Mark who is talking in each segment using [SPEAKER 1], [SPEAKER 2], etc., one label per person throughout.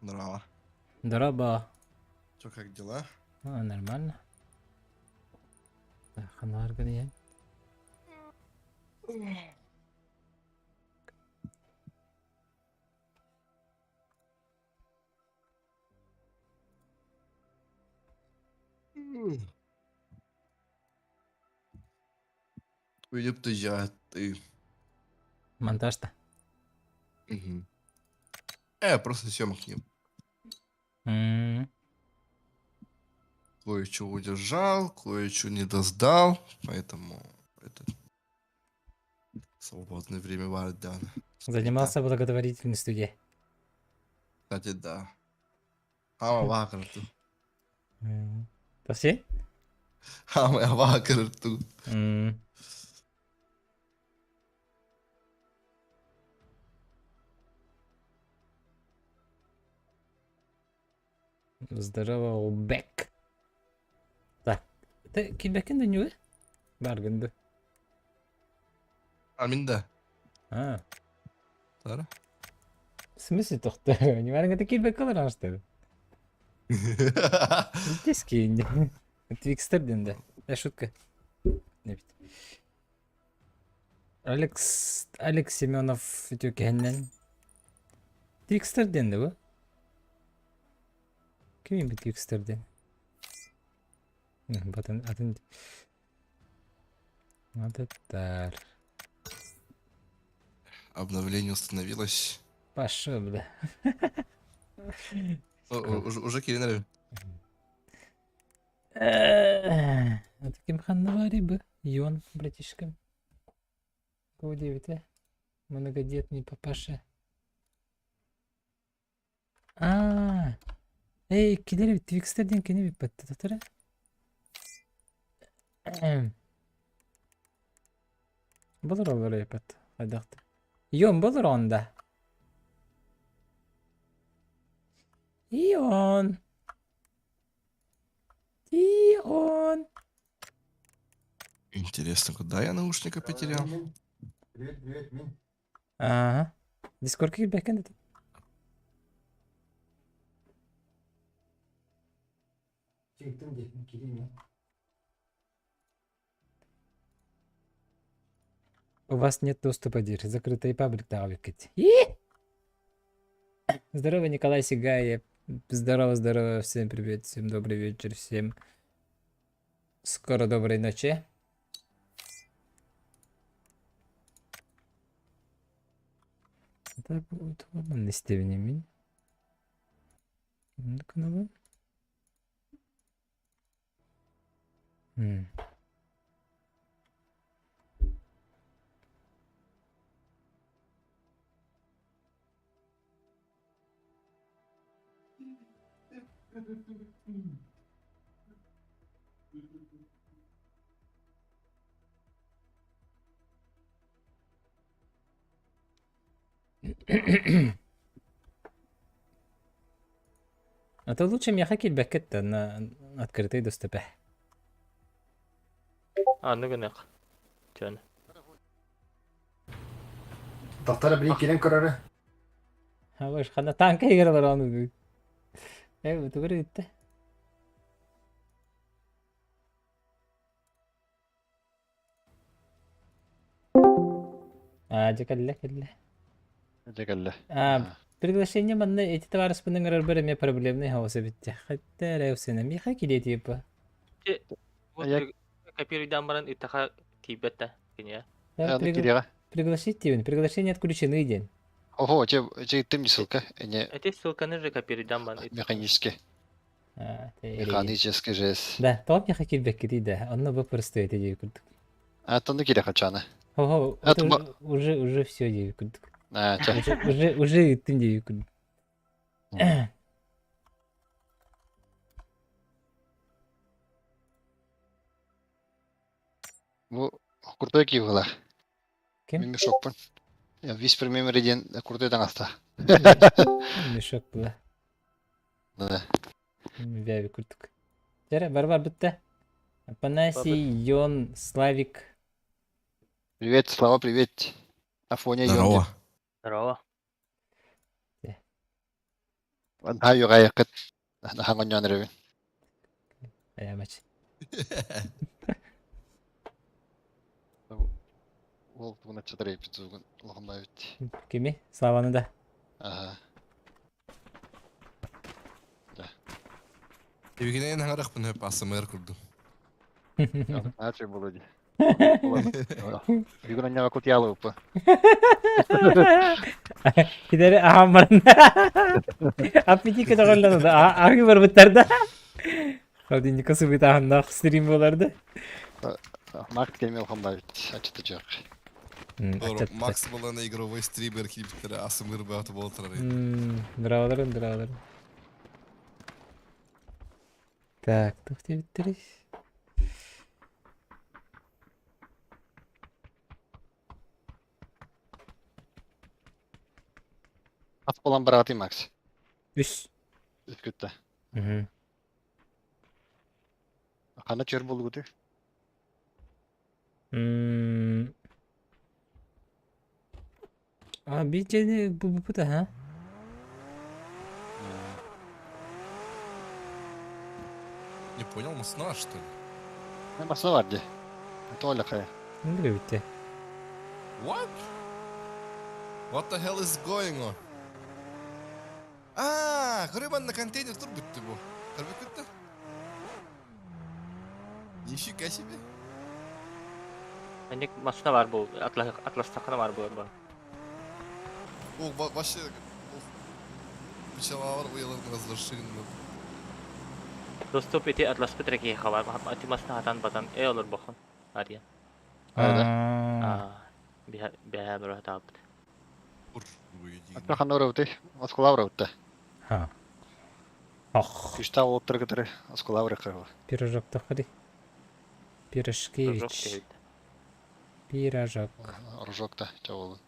[SPEAKER 1] Здорово.
[SPEAKER 2] Здорово.
[SPEAKER 1] Чё, как дела?
[SPEAKER 2] А, нормально. Ханар гын
[SPEAKER 1] Уйдёп ты ты.
[SPEAKER 2] Монтаж-то.
[SPEAKER 1] Угу. Просто съемок не Кое-что удержал, кое-что не доздал, поэтому это свободное время вардан.
[SPEAKER 2] Занимался благотворительностью где?
[SPEAKER 1] Кстати, да. Хама вакырту.
[SPEAKER 2] Тоси?
[SPEAKER 1] Хама вакырту.
[SPEAKER 2] Здорово, Бек. Так, ты килбэкин да нюэ? Баргынды.
[SPEAKER 1] А мин да.
[SPEAKER 2] А,
[SPEAKER 1] Тара.
[SPEAKER 2] в смысле тохта? Не это килбэк олорон что ли? Диски. Твикстер ден да. Да шутка. Не бит. Алекс Алекс Семенов үтүкэһиннэн. Твикстер ден да бу? Ким бит Твикстер ден? Батын атын Атыттар.
[SPEAKER 1] Обновление установилось.
[SPEAKER 2] Пошел, бля.
[SPEAKER 1] Уже, уже кирин
[SPEAKER 2] Это ким ханнавари бы? Йон, братишка. Кого девять, а? Многодетный папаша. А, эй, килер Твикстер диэн кини бүппэттэ татара. Болор олор эпэт хайдахты. Йон болор онда. Ион. Ион.
[SPEAKER 1] Интересно, куда я наушника потерял?
[SPEAKER 3] Привет, привет, мин.
[SPEAKER 2] Ага. Дискордка киирбэккин это.
[SPEAKER 3] Чиктим диэн кириме.
[SPEAKER 2] У вас нет доступа, дир. Закрытый паблик таҕабыккыт. Здорово, Николай Сигаев. Здорово, здорово, всем привет, всем добрый вечер, всем скоро доброй ночи. Это будет истебинемин. Каналы. А то лучше миэхэ киирбэккит да на открытый доступе.
[SPEAKER 4] Аны гынык. Чөн.
[SPEAKER 3] Тохтора билин кирен көрөрө.
[SPEAKER 2] Абыш хана танка игралар аны. Э, тугур итте. А, дьэ кэллэ, кэллэ.
[SPEAKER 5] Дьэ кэллэ.
[SPEAKER 2] А, приглашение манна эти товарищпын ыҥырарбар эмиэ проблемный хаос эбит дьэ. Хотя эрэ усена миэхэ килиэ типа.
[SPEAKER 4] Копируйдаан баран ыттаха тиийбэт да киниэ.
[SPEAKER 5] Аны кириэҕэ.
[SPEAKER 2] Пригласить диэн, приглашение отключены диэн.
[SPEAKER 5] Ого, че че ыттым ссылка. Эне
[SPEAKER 4] Эти ссылканы же копируйдаан баран
[SPEAKER 5] механически. Механический жест.
[SPEAKER 2] Да, тоҕо миэхэ киирбэккитий да, онно бу просто это дии курдук.
[SPEAKER 5] А тонну кириэхэ чаана.
[SPEAKER 2] Ого, это уже уже все дии курдук.
[SPEAKER 5] А, ча.
[SPEAKER 2] Уже уже уже ыттым дии курдук.
[SPEAKER 5] Бу куртой киһи
[SPEAKER 2] Ким?
[SPEAKER 5] Мин мешокпун. Я весь пример диэн куртой таҥаста.
[SPEAKER 2] Мешок была.
[SPEAKER 5] Да.
[SPEAKER 2] Вяви курдук. Дьэрэ, бар-бар бүттэ. Апанасий, Йон, Славик.
[SPEAKER 5] Привет, Слава, привет. Афоня, Йон.
[SPEAKER 1] Здорово.
[SPEAKER 4] Здорово.
[SPEAKER 5] Наһаа үөҕэйэххит. Наһаа оонньоон эрэбин.
[SPEAKER 2] Аямач.
[SPEAKER 5] Уол тугун аччатар эппит сугун улаханнаабыт.
[SPEAKER 2] Кими? Славаны да.
[SPEAKER 5] Аха.
[SPEAKER 1] Эбигинэн хаҥарахпын хөп АСМР курдук.
[SPEAKER 5] Наачы буолуо дии. Бүгүн анньаҕа кутуйаалы уппа.
[SPEAKER 2] Кидери аһаан баран. Аппетит көтөҕөллөн да аһыы барбыттар да. Холодильникка сыбыытааһыннаах стрим буолар да.
[SPEAKER 5] Марк кэлмэ улаханнаабыт аччата дьиэх.
[SPEAKER 1] Макс балана игровой стример киирбиттэрэ АСМР баҕата буола турар.
[SPEAKER 2] Драваларын, драваларын. Так, туох диэбиттэрий?
[SPEAKER 5] Ат буолан бараҕытый Макс?
[SPEAKER 2] Үс.
[SPEAKER 5] Үскүттэ.
[SPEAKER 2] Мгм.
[SPEAKER 5] Ханна чөр буолугутуй?
[SPEAKER 2] М, А, биир дьиэни булбуппут аһа.
[SPEAKER 1] Не понял, масна что ли?
[SPEAKER 5] Масна бар дии. Толя хайа.
[SPEAKER 2] Не билбитте.
[SPEAKER 1] What? What the hell is going on? Аа, көрө контейнер тур бүттү бу. Көрбүккүт да? Нифига себе.
[SPEAKER 4] Маннык массыына баар буол, атластаххына баар буолар баар.
[SPEAKER 1] О, вообще, пчелалар уйаларын разрушили.
[SPEAKER 4] Доступ ити атласпыт эрэ киһиэхэ баар, ити массыына хатан батан ээ олорбоххун, Ария.
[SPEAKER 2] Аа.
[SPEAKER 4] Бэһээ бөрө хатаабыт.
[SPEAKER 5] Аттан ханна барабытый? Оскуола барабытта.
[SPEAKER 2] Ха. Ох.
[SPEAKER 5] Күстээх уолаттары кытары оскуола барыахха.
[SPEAKER 2] Пирожок тохри.
[SPEAKER 4] Пирожок
[SPEAKER 2] Пирожкевич.
[SPEAKER 4] диэбит.
[SPEAKER 2] Пирожок.
[SPEAKER 5] Рожок да, ча буолун.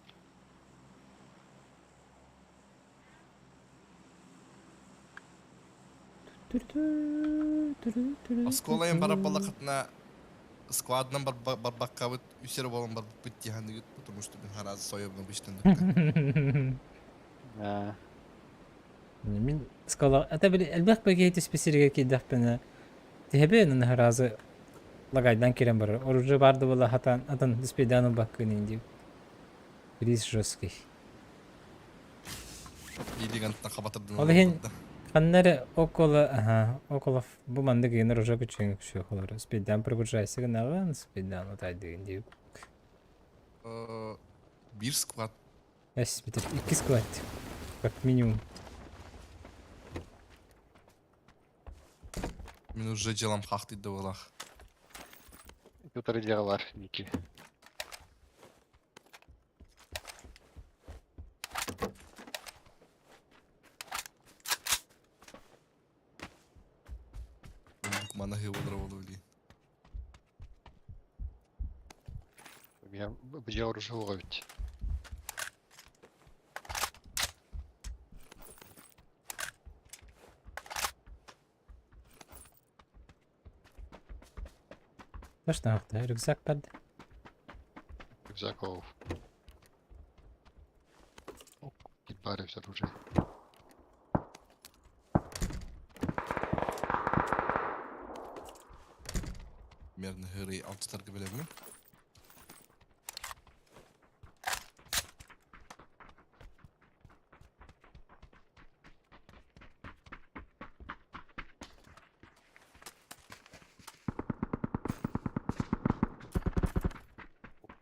[SPEAKER 1] Оскуолайын барар балакатына складынан барбаккабыт үсер болон барбыт диһаныгыт, потому что мин харазы сойобна быштан.
[SPEAKER 2] Мин скала это били элбэх бэгэ түспүт киирдэхпинэ тиһэбин аны харазы лагайдан киирэн барар. Оружие баар да буолла хатан атын диспейдаан ылбаккын диир. Приз жесткий.
[SPEAKER 1] Илигантан хабатырдын.
[SPEAKER 2] Ол иһин ханна эрэ около аха около бу маннык иһин оружие күчүҥ күчүөх олорор. Спейдаан прогружайся гынаҕын, спейдаан утайдыгын диир.
[SPEAKER 1] Биир склад.
[SPEAKER 2] Эс бүтэр икки склад. Как минимум.
[SPEAKER 1] Мин уже делам хахты да булах.
[SPEAKER 5] Петр дьиэҕэ Ники.
[SPEAKER 1] Мана хыва болу.
[SPEAKER 5] Я бу оружие ловить.
[SPEAKER 2] Точно, рюкзак под.
[SPEAKER 5] Рюкзаков. Кипары все оружие.
[SPEAKER 1] Примерно хыры алтытарга билемин.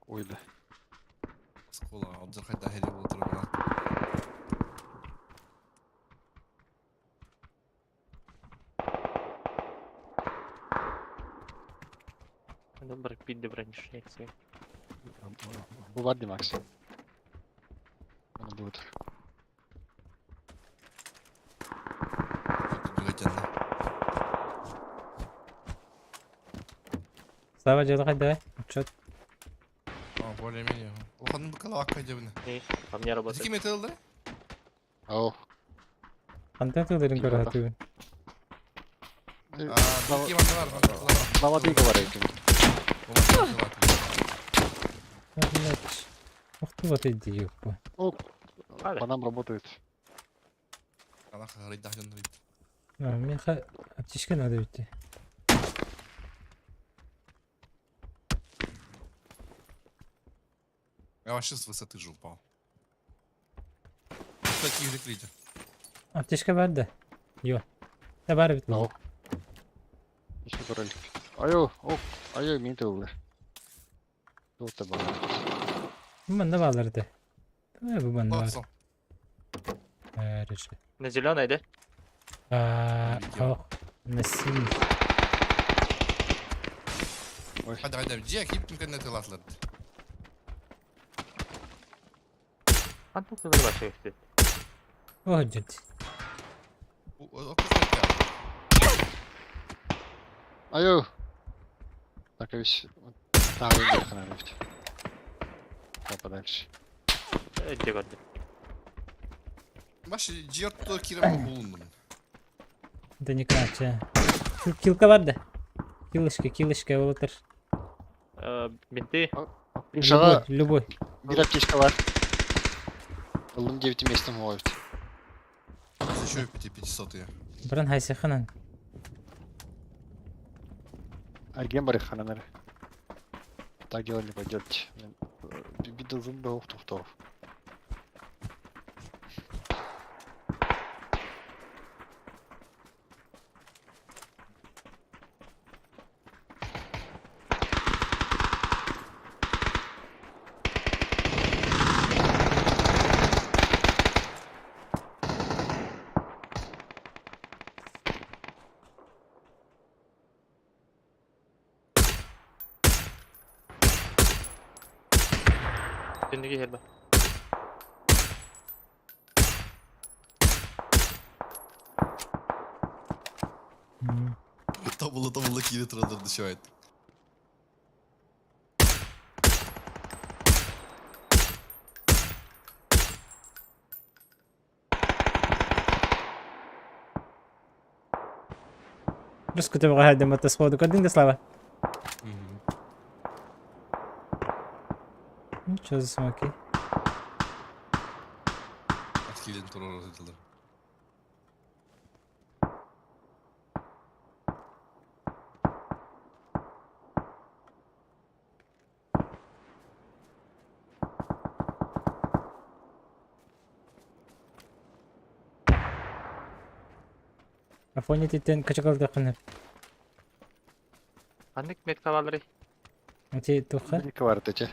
[SPEAKER 5] Ой да.
[SPEAKER 1] Оскуола алдьархайда хери болтур.
[SPEAKER 4] Добре, піде бронешліцію.
[SPEAKER 5] Бу бар дии Макс. Оны будет.
[SPEAKER 1] Бүгэтенне.
[SPEAKER 2] Слава дьыала давай. Отчет.
[SPEAKER 1] А, более-менее. Улахан быкала дебine.
[SPEAKER 4] По мне работает.
[SPEAKER 1] Ким этелде?
[SPEAKER 5] Ау.
[SPEAKER 2] Хантан тылдырын
[SPEAKER 5] Ким
[SPEAKER 2] көрө.
[SPEAKER 1] А, ким бар?
[SPEAKER 5] Слава ты говори.
[SPEAKER 2] Блять. Ух ты, вот иди, ёпа.
[SPEAKER 5] По нам работают.
[SPEAKER 1] Ана харыйдаах дьоннор ит.
[SPEAKER 2] Миэхэ аптечка надо ведь.
[SPEAKER 1] Я вообще с высоты же упал. Кстати, их
[SPEAKER 2] Аптечка бар да? Йо. Да бар бит.
[SPEAKER 5] No. Еще король. Айо, о, айо, мин тыллы. Туох да баар.
[SPEAKER 2] Манна баалар да. Бу манна бар.
[SPEAKER 1] Пацан.
[SPEAKER 2] Хорошо.
[SPEAKER 4] На зеленой, да?
[SPEAKER 2] А, ох, на синий.
[SPEAKER 5] Ой.
[SPEAKER 1] Hadi hadi. Дьиэ кииптин кэннэ тылатлар.
[SPEAKER 4] Хантан тылыр баша өстү.
[SPEAKER 2] О, дьэ.
[SPEAKER 5] Айо. Так, весь. Тағы бір бит. Подальше.
[SPEAKER 4] Өйдө көрдүм.
[SPEAKER 1] Баш дьиэ ортотугар киирэн булуннум.
[SPEAKER 2] Да не крача. Килка бар да. Килышка, килышка болотор.
[SPEAKER 4] Бинты.
[SPEAKER 5] Пришла
[SPEAKER 2] Любой, любой.
[SPEAKER 5] бир аптечка бар. Ыллым 9 местом ловит.
[SPEAKER 1] Еще пяти пятисотые.
[SPEAKER 2] Баран хайсаханан.
[SPEAKER 5] Арген бар хананар. Так дело не пойдет. Бидозум да ухтухтов.
[SPEAKER 4] Түннүгү иһэр ба.
[SPEAKER 1] Тобула тобула киирэ тураллар дышивает.
[SPEAKER 2] Руску тебе это сходу. Кодин да Слава? Ну, что за смоки?
[SPEAKER 1] Киирэн турар сылдьаллар.
[SPEAKER 2] Афоня титтен качакал тахын.
[SPEAKER 4] Ханнык метка бааларый?
[SPEAKER 2] Ати туха.
[SPEAKER 5] Бар эти.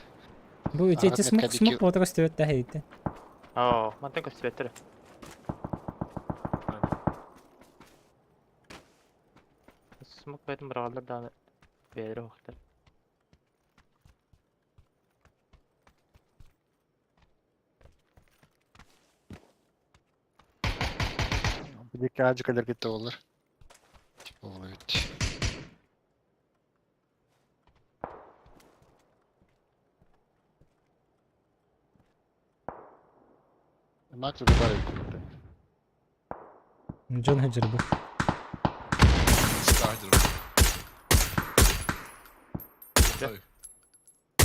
[SPEAKER 2] Бу ити
[SPEAKER 5] Ага,
[SPEAKER 2] ити смок
[SPEAKER 5] метка
[SPEAKER 2] смок
[SPEAKER 5] бики.
[SPEAKER 2] вот көстүбэт да хейти.
[SPEAKER 4] Оо, мантан көстүбэттэр. Смок бэтин быраҕаллар даҕаны бэйэлэрэ уһуктар.
[SPEAKER 5] Бики ажы кетті олар. Типа ловит. Макс бар
[SPEAKER 2] Джон Хеджер бу.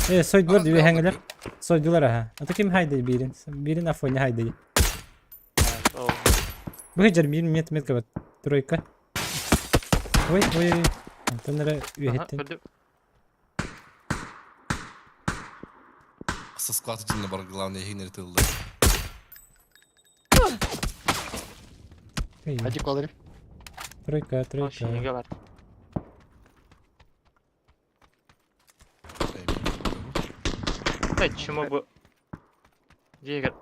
[SPEAKER 2] Э, сойдулар диби хәңгеләр. Сойдулар аха. Ата ким хайды бирин? Бирин Афоня хайды.
[SPEAKER 4] Оо,
[SPEAKER 2] Бу хеджер бир мет метка бар. Тройка. Ой, ой, ой. Антон
[SPEAKER 4] аха,
[SPEAKER 2] үһеттен.
[SPEAKER 4] көрдүм.
[SPEAKER 1] Со склад бар главное хинер тылды.
[SPEAKER 5] Hadi kolları.
[SPEAKER 2] Тройка,
[SPEAKER 4] Оо,
[SPEAKER 2] тройка.
[SPEAKER 4] шинигэ бар. Да, чему бу? Дьиэгэр.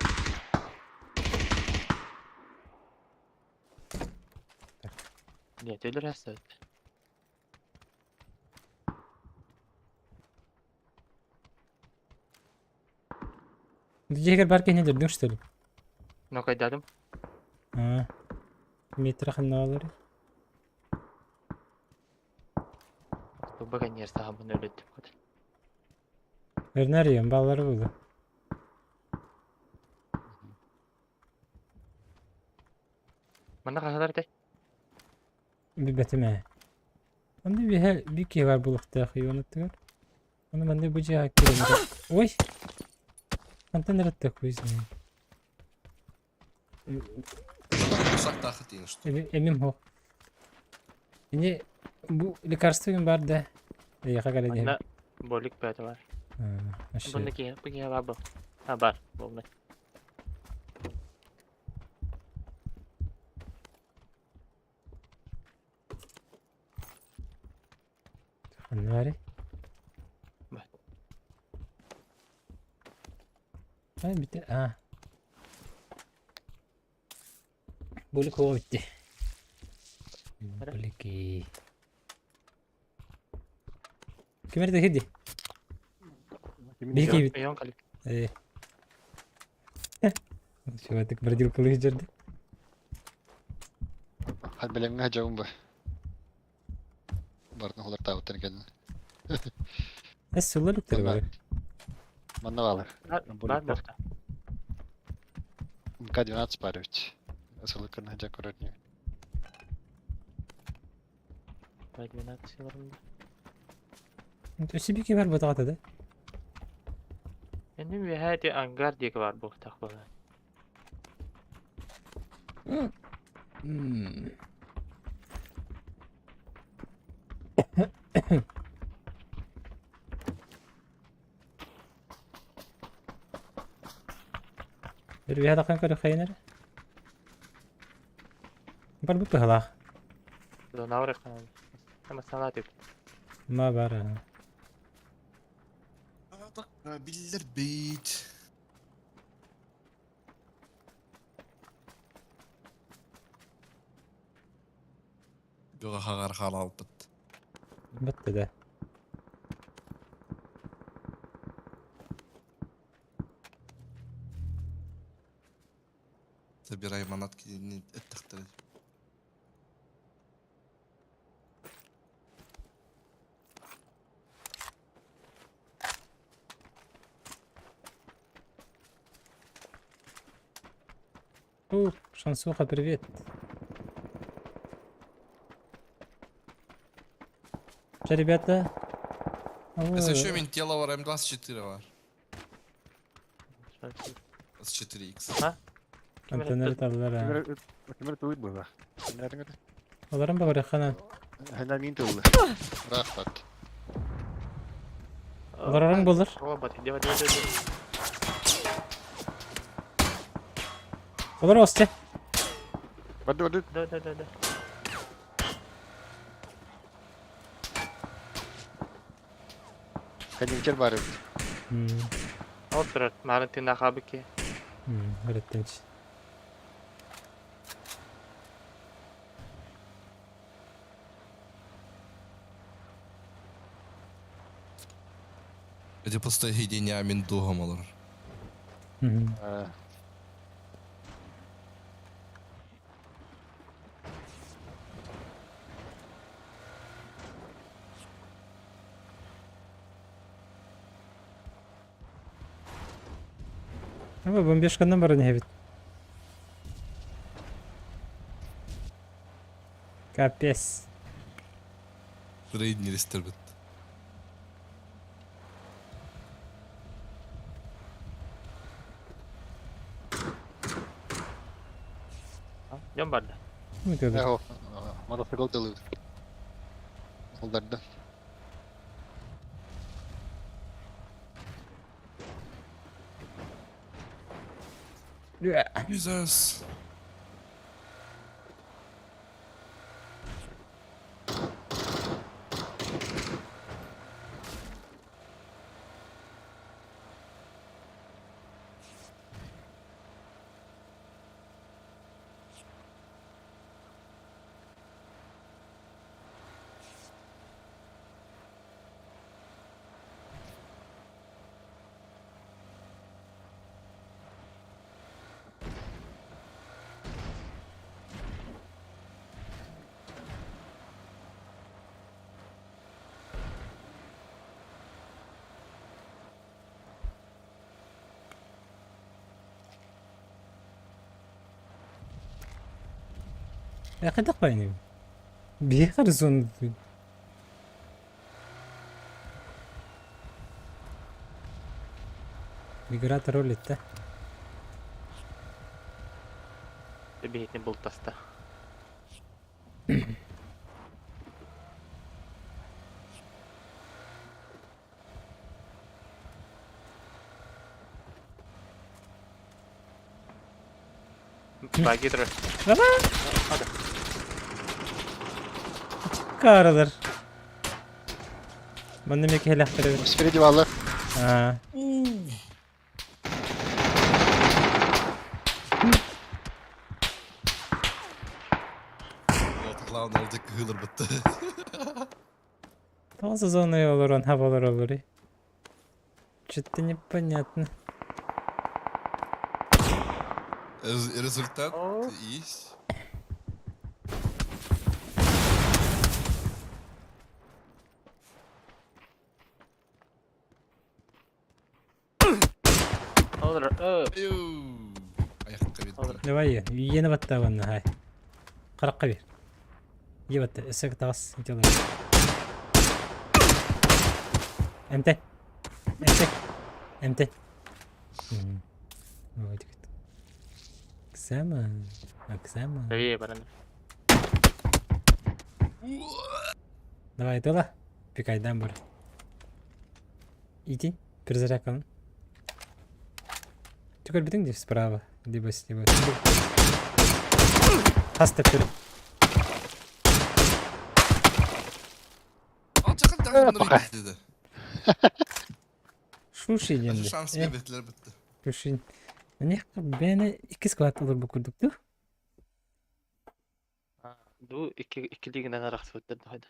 [SPEAKER 4] Нет, өлөр әсәт.
[SPEAKER 2] Дьиэгэр бар киһини дөрдүҥ что ли?
[SPEAKER 4] Ну кайдадым.
[SPEAKER 2] А. Метр ханналары.
[SPEAKER 4] Туба конечно хабын өлөттүм.
[SPEAKER 2] Өрнәрием баллары булды.
[SPEAKER 4] Манна хаһалар этэй?
[SPEAKER 2] Билбэтим ээ. Онно биһэ би киһи бар булуохтаах юонаттыгар. Ону манна бу дьиэҕэ киирэн Ой! Хантан эрэ хуй знает.
[SPEAKER 1] Рюкзактаах тиин что.
[SPEAKER 2] Эмим хо. Ини бу лекарство бар да. Эйиэхэ кэлэн иһэбин.
[SPEAKER 4] Манна болик бөтө бар. Бунна киһи, бу киһи бар бу. А бар, болмай.
[SPEAKER 2] Ханна Ай бите а. Болик хоо битти. Болики. Ким эрде хиди? Биһи киһибит.
[SPEAKER 4] Өйөн калик.
[SPEAKER 2] Э. Чуватык бродилкалыы сылдьарды.
[SPEAKER 5] Хат бэлэмҥэ сылдьабын бу. Бартын холортаабыттан кэллин.
[SPEAKER 2] Эс сылла иликтэр
[SPEAKER 5] Манна
[SPEAKER 2] бары.
[SPEAKER 5] манна баалар.
[SPEAKER 4] Бар бар
[SPEAKER 5] Боликтар.
[SPEAKER 4] буолта.
[SPEAKER 5] МК-12 баар эбит. Сылыкын сылдьан көрөр ини.
[SPEAKER 4] 12 барым.
[SPEAKER 2] Өссө биир бар буотаҕата да.
[SPEAKER 4] Эним үөһээ ити ангар диэки баар буолтах буолан.
[SPEAKER 2] Bir үөһэ таххан көрүөххэйин эрэ. Барбыт быһалаах.
[SPEAKER 4] Зонавр Ама санаа түп.
[SPEAKER 2] Ма бар аа.
[SPEAKER 1] Биллэр бит. Бөҕө хаҕар хаалалпыт.
[SPEAKER 2] Бытты да.
[SPEAKER 1] Забирай манатки эттэхтэрэ.
[SPEAKER 2] О, Шансуха, привет. Че, ребята?
[SPEAKER 1] Это еще мин тело бар М24 бар. 24X.
[SPEAKER 2] Антонер таллар.
[SPEAKER 5] Кимер туйт була. Нәреңер.
[SPEAKER 2] Оларым багыр хана.
[SPEAKER 5] Хәнә мин тулы. Рахмат.
[SPEAKER 2] Оларың булыр.
[SPEAKER 4] Робот, дева дева дева.
[SPEAKER 2] Олар осте.
[SPEAKER 5] Барды барды.
[SPEAKER 4] Да да да да.
[SPEAKER 5] Кәнекер бар эбит.
[SPEAKER 4] Ол турар, марын тыына хабыки.
[SPEAKER 2] Көрөттөнч.
[SPEAKER 1] Эти просто единя мин дугам олар.
[SPEAKER 2] Аба бомбежкандан баран иһэбит. Капец.
[SPEAKER 1] Рейднер истербит.
[SPEAKER 4] Дьон барда.
[SPEAKER 2] Көрдүм.
[SPEAKER 5] Эхо. Мотоцикл тылы. Олдарды.
[SPEAKER 1] Jesus.
[SPEAKER 2] Хайдах байны. Биэхэр зон. Мигратор ролит да.
[SPEAKER 4] Биһитини бултаста. Багитр.
[SPEAKER 2] Каралар. Манна эмиэ киһилээхтэр эбит.
[SPEAKER 5] Спереди бааллар.
[SPEAKER 2] Аа.
[SPEAKER 1] Главное, ол кыһыыларбытты.
[SPEAKER 2] Тоҕо сезонный олорон хабалар олорый? Что-то непонятно.
[SPEAKER 1] Результат есть.
[SPEAKER 2] Давай, иена баттаабанна хай. Харахха биэр. Ийэ батта, өссө таҕыс ити олорор. Эмтэн. Эмтэн. Эмтэн. Оксана. Оксана.
[SPEAKER 4] Давай баран.
[SPEAKER 2] Давай, тыла. Пикайдан бар. Иди, перезарядкалан. Ты көрбүтүҥ дии справа, либо слева. Хас тэптэр. Шуши диэн.
[SPEAKER 1] Шанс биэрбэтилэр бытты.
[SPEAKER 2] Шуши. Мне бэйэни иккис квартал олорбут курдук дуу?
[SPEAKER 4] Ду икки иккилии гынан арахсыбыттар да.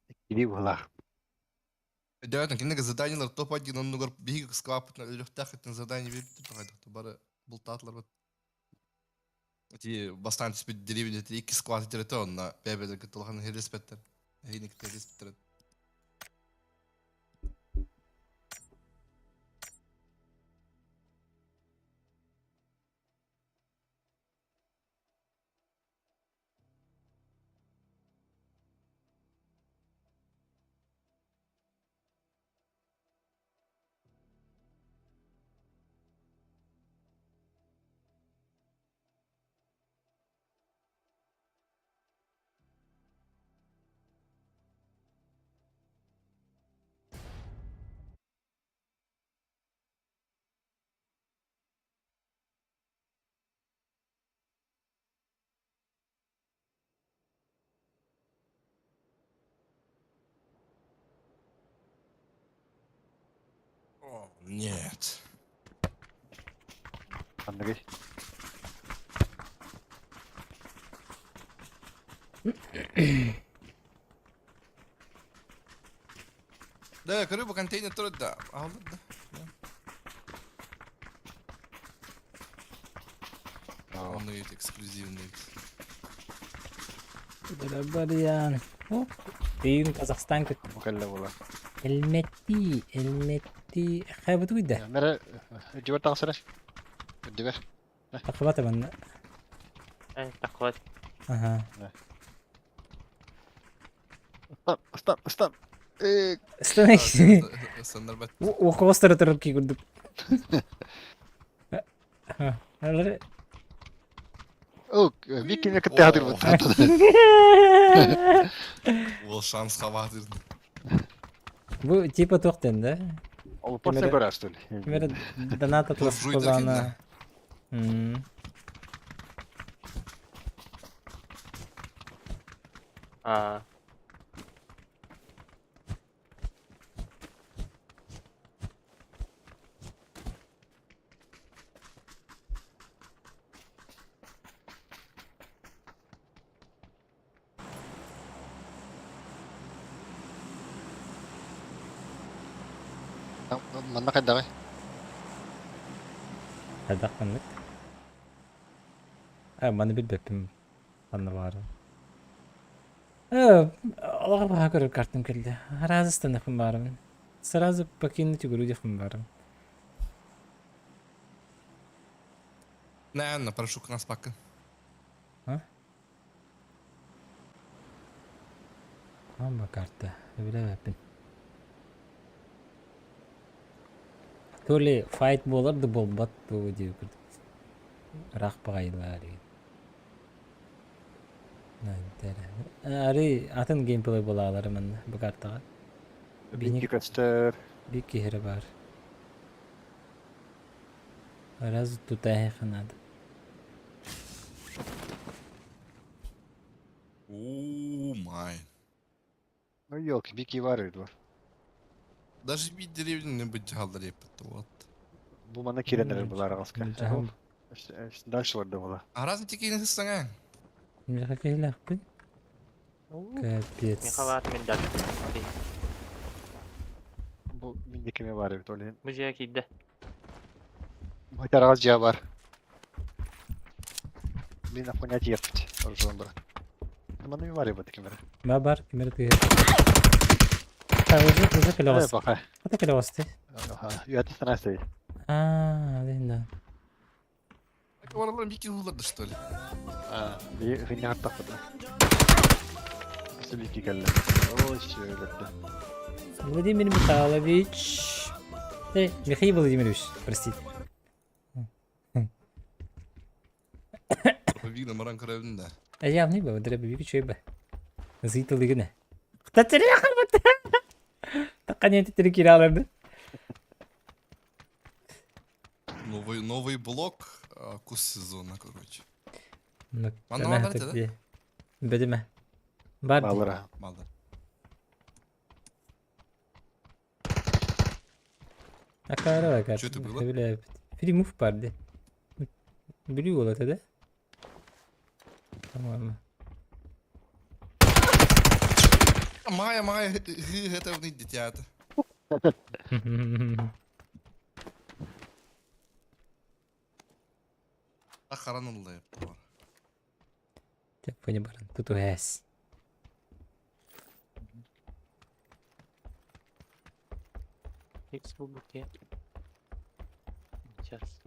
[SPEAKER 5] Иккилии быһылаах.
[SPEAKER 1] Дьэ, кинигэ заданиелар топ-1 оннугар биһиги сквапытына өлүөхтээх итин задание биэрбит баҕайдах бары бултаатылар. Ити бастаан түспүт деревня икки склад итирete онно бэйбэлэр кытта улахан хириспеттер. Эһини кытта хириспеттер. О, нет.
[SPEAKER 5] Андрей.
[SPEAKER 1] Да, рыба контейнер тоже, да. А, да. Он ведь эксклюзивный.
[SPEAKER 2] Барьян. Тыын Казахстан көт.
[SPEAKER 5] Кэллэ була.
[SPEAKER 2] Элметти, элметти. Хайбыт уйда.
[SPEAKER 5] Мере дибер тахсара. Дибер.
[SPEAKER 2] Тахыбата манна.
[SPEAKER 4] Тахыбат.
[SPEAKER 2] Ага.
[SPEAKER 5] Стоп, стоп, стоп.
[SPEAKER 2] Стан.
[SPEAKER 1] Саннарбат.
[SPEAKER 2] Оқостары тұрып кей көрдік.
[SPEAKER 5] О, Микки кытта хатыр бут.
[SPEAKER 1] Ол шанс хабатыр.
[SPEAKER 2] Бу типа тоқтен, да?
[SPEAKER 5] Ол после көрәстүл.
[SPEAKER 2] Кемере донат атлас козана.
[SPEAKER 4] А.
[SPEAKER 5] Манна хайдаҕай?
[SPEAKER 2] Хайдах маннык? Э, маны билбэппин ханна баарын. Э, олоҕо баһа көрөр картам кэллэ. Сразу станахпын баарым. Сразу покинуть игру диэхпин баарым.
[SPEAKER 1] Наверное, прошу к нас пока.
[SPEAKER 2] А? Ама карта. Билэбэппин. То ли файт буолар да буолбат дуу диэбит курдук. Ыраах баҕайылар Арый атын геймплей булаалары манна бу картаҕа.
[SPEAKER 5] Бики көстөр.
[SPEAKER 2] Бик киһи бар. Раз тутаһыха надо.
[SPEAKER 1] О май.
[SPEAKER 5] Ну елки, Бики бар бар.
[SPEAKER 1] Даже bir деревня не быть дьаһаллар еппит вот.
[SPEAKER 5] Бу манна киирэн эрэр булар аҕаска. Дальше барда була.
[SPEAKER 1] Араас тикиин хыссаҥа.
[SPEAKER 2] Миэхэ киһилээхпин. Капец.
[SPEAKER 4] Миэхэ баар мин дат.
[SPEAKER 5] Бу минде кеме бар эбит ол иһин.
[SPEAKER 4] Бу дьиэ киирдэ.
[SPEAKER 5] Бу араҕас дьиэ бар. Мин Афоня тиийэппит. Оржуон баран. Манна ми бар эбит кимэрэ.
[SPEAKER 2] Ба бар кимэрэ тыыһы. Уже уже кэлэҕэс.
[SPEAKER 5] Пока.
[SPEAKER 2] Хата кэлэҕэсти.
[SPEAKER 5] Үйәті станасы.
[SPEAKER 2] Аа, да.
[SPEAKER 1] Олар бики уларды что ли?
[SPEAKER 5] Аа, би хинне хаттахпыт. Бики кэллэ. Ой, сөйлөттө.
[SPEAKER 2] Владимир Михайлович. Эй, Михаил Владимирович, простите.
[SPEAKER 1] Вигна маран көрөбүн да.
[SPEAKER 2] Э, явный ба, дрэб бики чөй ба. Зыйтылыгына. Кытатыры харбат. Такка не тири кираларды.
[SPEAKER 1] Новый новый блок кус сезона, короче.
[SPEAKER 2] Ну,
[SPEAKER 1] Манна бар да?
[SPEAKER 2] Бедиме. Бар.
[SPEAKER 5] Балыра.
[SPEAKER 1] Малдар.
[SPEAKER 2] Акара бар.
[SPEAKER 1] Что это было?
[SPEAKER 2] Фримув барды. Билүү болот да? По-моему.
[SPEAKER 1] Мая, мая, это в дитя-то. Охранылды бар.
[SPEAKER 2] Телефоне баран. Тут уэс.
[SPEAKER 4] Икс бу буке. Сейчас.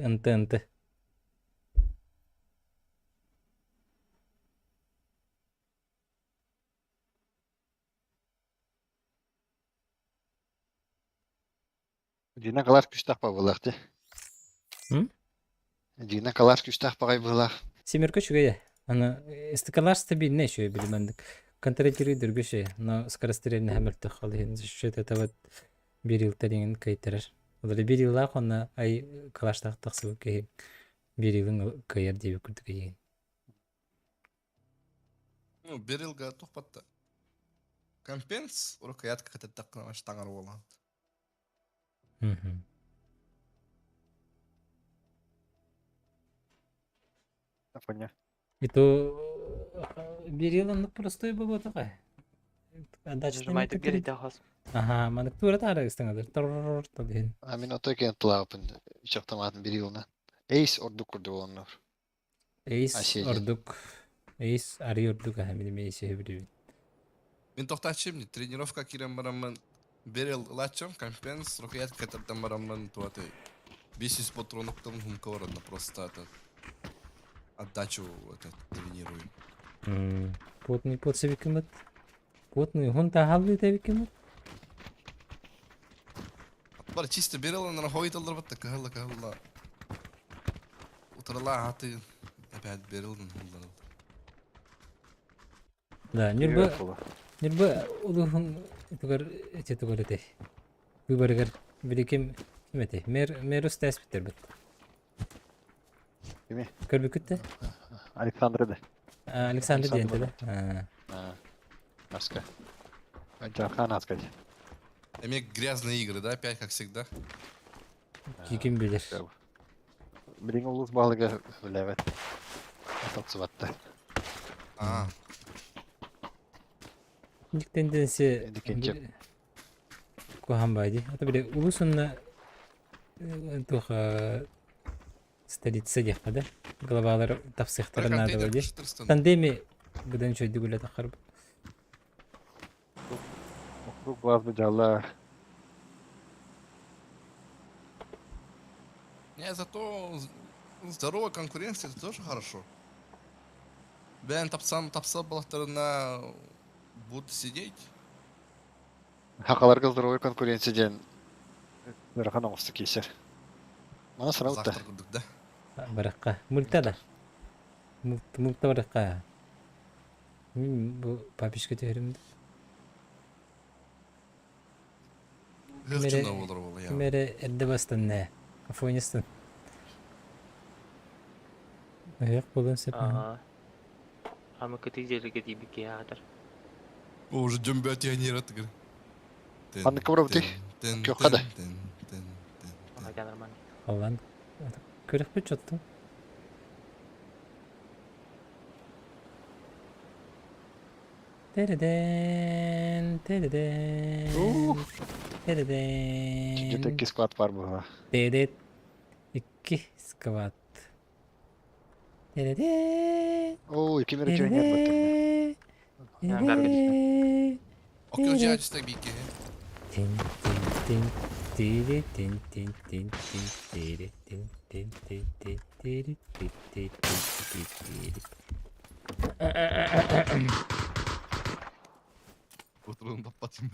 [SPEAKER 2] Анты, анты.
[SPEAKER 5] Дина калаш күстах па булах ти.
[SPEAKER 2] М?
[SPEAKER 5] Дина калаш күстах пагай булах.
[SPEAKER 2] Семерка чугая. Аны стакалар стабильный еще билимендик. Контролирует другой, но скорострельный хаммер холин за счет этого берил тарин кайтерер. Олар берил онна ай калаштах тахсыл ке берилин кайер диби күрдүк деген.
[SPEAKER 1] Ну, берилга тохпатта. Компенс, рукоятка кататтакна таңар болан.
[SPEAKER 2] Мгм.
[SPEAKER 5] Афоня.
[SPEAKER 2] И то берил ну простой был такая. Отдача
[SPEAKER 4] Нажимай герите хас.
[SPEAKER 2] Ага, мануктура тара истаңадыр. Тор деген.
[SPEAKER 5] А мин отой кен тлаапын үч автоматын бери улна. Эйс ордук курду болоннор.
[SPEAKER 2] Эйс
[SPEAKER 5] Аседи.
[SPEAKER 2] ордук. Эйс ари ордук аха минем эйс билибин.
[SPEAKER 1] Мен тоқтатчым, тренировка кирен барамын. Берил лачым, компенс, рукоятка кататтан барамын, туаты. 500 патронов там хумка барадна, просто этот отдачу это тренируем.
[SPEAKER 2] Потный пот себикимет. Потный хун тахаллы тебикимет.
[SPEAKER 1] Бар чисто берил на хойт алдар батта кахалла кахалла. Утырла аты опять берил на
[SPEAKER 2] Да, нюрба нюрба улуһун тугар эти тугар эти. Выборгар биликим ким эти? Мер мерус тәс битер бит.
[SPEAKER 5] Кими?
[SPEAKER 2] Көрбүкүттэ?
[SPEAKER 5] Александр да.
[SPEAKER 2] Александр
[SPEAKER 5] Александр
[SPEAKER 2] диэн да?
[SPEAKER 5] А. Аска. Джахан аска.
[SPEAKER 1] Эме грязные игры, да, опять, как всегда.
[SPEAKER 2] Ким билер.
[SPEAKER 5] Билиҥҥи улуус баһылыга үлэлээбэт. Тапсыбатта.
[SPEAKER 1] А,
[SPEAKER 2] Ник тенденция
[SPEAKER 5] Дикинчи.
[SPEAKER 2] куһаҕан баҕайы дии. А то били улуус уонна туох столица диэххэ да главалар тапсыахтара наада
[SPEAKER 1] контейнер
[SPEAKER 2] дии.
[SPEAKER 1] 400.
[SPEAKER 2] Тандеми быдан үчүгэйдик үлэтэ
[SPEAKER 5] Округ глаз быдьалла.
[SPEAKER 1] Не, зато здоровая конкуренция, это тоже хорошо. Бен тапсан тапса балахтарына будут сидеть.
[SPEAKER 5] Хакаларга здоровая конкуренция диэн ыарахан оҥосту киирсэр. Мана саралта.
[SPEAKER 1] Завтра курдук, да?
[SPEAKER 2] Барахха. Мульта да. Мульта барахха. Мин бу папишка түһэрим.
[SPEAKER 1] Хыхчына болор ол я.
[SPEAKER 2] Ким эрэ эрдэ бастан Афонистан. Ыһыах буолуон сөп.
[SPEAKER 4] Аа. Ама кытыы дьиэлэргэ тиийбит киһи аатар.
[SPEAKER 1] О, уже дөмбө тионер тыгыр.
[SPEAKER 5] Ханнык кыбырабытый? Көххө да.
[SPEAKER 4] Хотя нормально.
[SPEAKER 2] Аллан. Көрөхпүт чоттум. Тереден, тереден,
[SPEAKER 5] Ух.
[SPEAKER 2] тереден.
[SPEAKER 5] Где-то икки склад бар буолла.
[SPEAKER 2] Терет, икки сквад. Тереден,
[SPEAKER 5] Оо, ким эрэ дьүөҥҥэр баттырда.
[SPEAKER 2] тереден,
[SPEAKER 1] Окей, жа бики.
[SPEAKER 2] Тин, тин, тин, тири, тин, тин, тин, тин, тири, тин, тин, тин, тин, тири, ти, ти, ти, ти, тири.
[SPEAKER 1] Oturun patlatayım.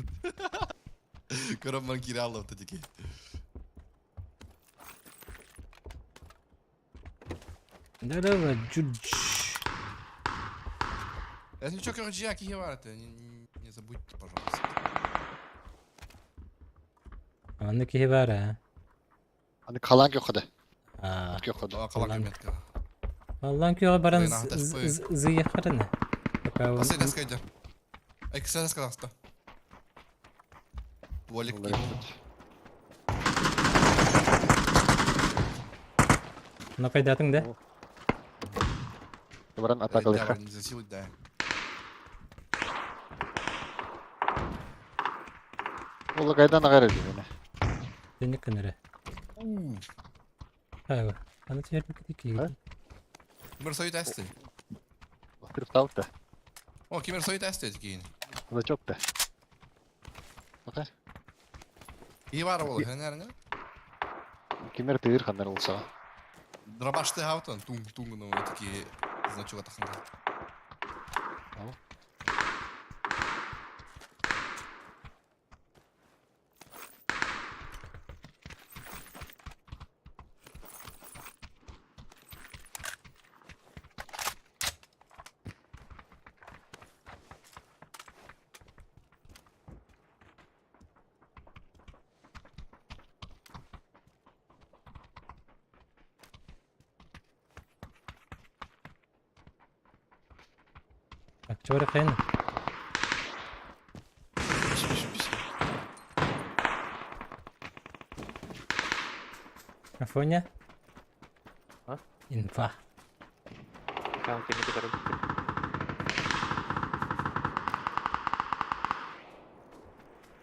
[SPEAKER 1] Көрөм кире алып тетики.
[SPEAKER 2] Здорово, Джудж.
[SPEAKER 1] Если что, короче, я кихевар, это не забудьте, пожалуйста.
[SPEAKER 2] Аны киһи баар аа.
[SPEAKER 5] Аны халаан көххө да.
[SPEAKER 2] Аа.
[SPEAKER 5] Көххө да.
[SPEAKER 1] Калак метка.
[SPEAKER 2] Аллан күйөҕө баран
[SPEAKER 1] Блин, аһатар
[SPEAKER 2] зыйахарына. Пока он
[SPEAKER 1] Асы даска идер. Ай, кисе даска даста. Туалик.
[SPEAKER 2] Нокайдатың да?
[SPEAKER 5] Баран атакалыха.
[SPEAKER 1] Не да.
[SPEAKER 5] Ол кайдан агар эди.
[SPEAKER 2] Сeni кыныры. Айва. Аны тербик ки.
[SPEAKER 5] А?
[SPEAKER 1] Кимер соют әсті.
[SPEAKER 5] Тырталта.
[SPEAKER 1] О, кимер соют әсті кейін.
[SPEAKER 5] Значок та. Окей.
[SPEAKER 1] И бар ол, хәнәріңі?
[SPEAKER 5] Кимер тыыр хандар болса.
[SPEAKER 1] Дробашты хаутан, тунг тунг, ну, такие значок атахында.
[SPEAKER 2] Акчора хен. Афоня?
[SPEAKER 4] А?
[SPEAKER 2] Инфа.
[SPEAKER 4] Как ты не который?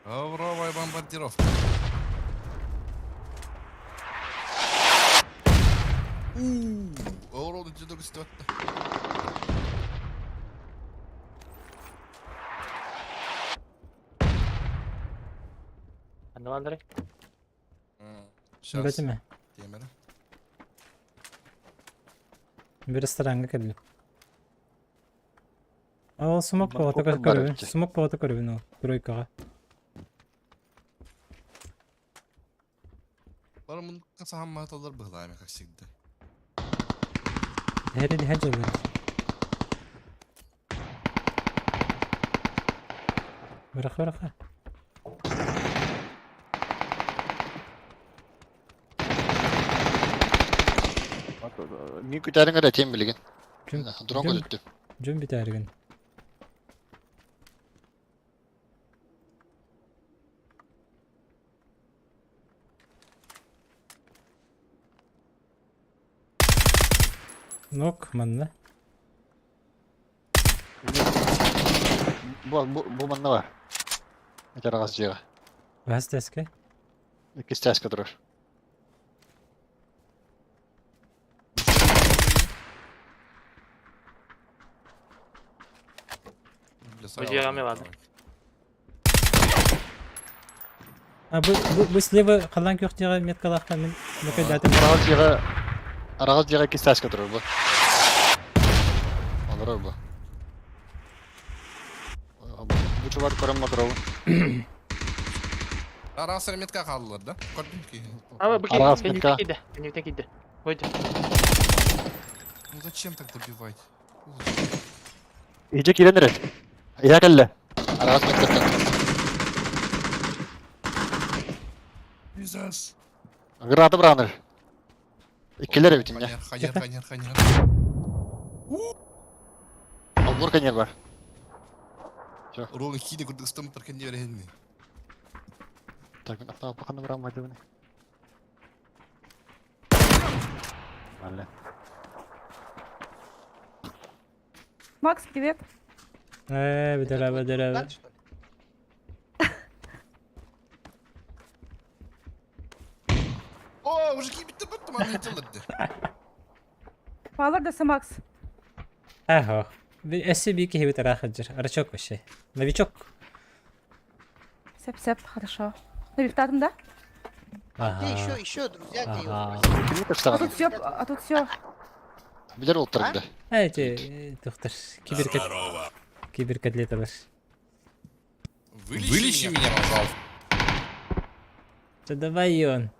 [SPEAKER 1] Ковровая бомбардировка. Ууу, Урон дедок стётта.
[SPEAKER 4] Анна Андрей?
[SPEAKER 1] Сейчас.
[SPEAKER 2] Бэтиме.
[SPEAKER 1] Темері.
[SPEAKER 2] Bir ресторанга кэллим. Ол смок
[SPEAKER 5] Ман
[SPEAKER 2] боҕото
[SPEAKER 5] коппун бар
[SPEAKER 2] көрөбүн.
[SPEAKER 5] эбит.
[SPEAKER 2] Смок боҕото көрөбүн ол. Тройкаҕа.
[SPEAKER 1] Бар мұн қасаған маталар бұғылайм, как всегда.
[SPEAKER 2] Эһэри диһэ дьыллар. Бырах быраха.
[SPEAKER 5] Мин күтәрин эрэ тем билигин.
[SPEAKER 2] Жүн
[SPEAKER 5] Дрон
[SPEAKER 2] жүн
[SPEAKER 5] көтүттүм.
[SPEAKER 2] жүн бүтээригин. Нок, манна.
[SPEAKER 5] Бу, бу, бу манна бар. Это араас дьиэҕэ.
[SPEAKER 2] Бас тэске.
[SPEAKER 5] Иккис чааска турар.
[SPEAKER 4] Бу дьиэҕэ эмиэ баар.
[SPEAKER 2] А бу, бу, бу слева халаан күөх дьиэҕэ меткалаахха мин мөкөйдөөтүм.
[SPEAKER 5] Араҕас дьиэҕэ араҕас дьиэҕэ иккис чааска турар бу. Олорор бу. Бу чувак көрөн моторобун.
[SPEAKER 1] Араас метка хааллылар да? Көрдүм ки.
[SPEAKER 4] А, бу
[SPEAKER 5] Араас
[SPEAKER 4] кэнниттэн
[SPEAKER 5] метка.
[SPEAKER 4] киирдэ. Кэнниттэн киирдэ. Ой,
[SPEAKER 1] Ну зачем так добивать?
[SPEAKER 5] Иһдьэ киирэн эрэр. Иһэ кэллэ. Араас меткаттан.
[SPEAKER 1] Jesus.
[SPEAKER 5] Граната бырааныр. Иккилэр эбит инньэ.
[SPEAKER 1] Ханер, ханер, ханер, ханер.
[SPEAKER 5] Олбур каньер бар.
[SPEAKER 1] Ролы хиди курдук стамтар кэнни береһинни.
[SPEAKER 5] Так, мин автомат ханна быраан бардыбын. Вале.
[SPEAKER 6] Макс, привет.
[SPEAKER 2] Э, здорово, здорово.
[SPEAKER 7] Дальше, что ли?
[SPEAKER 1] О, уже кибитте баттым, аны дылырды.
[SPEAKER 6] Палар да Макс.
[SPEAKER 2] Ахо. Эссе би киһи бит араахаджыр. Арачок вообще. Новичок.
[SPEAKER 6] Сеп-сеп, хорошо. Навифтатым, да?
[SPEAKER 2] Ага.
[SPEAKER 7] Где еще, еще, друзья, где его
[SPEAKER 2] Ага.
[SPEAKER 7] спросили?
[SPEAKER 5] Кими
[SPEAKER 6] А
[SPEAKER 5] көрсөҕүн?
[SPEAKER 6] тут все, а тут все.
[SPEAKER 5] Билэр уолтарга.
[SPEAKER 2] Эти, доктор, киберкот... Киберкотлеталар.
[SPEAKER 1] Вылечи меня, пожалуйста.
[SPEAKER 2] Да давай он.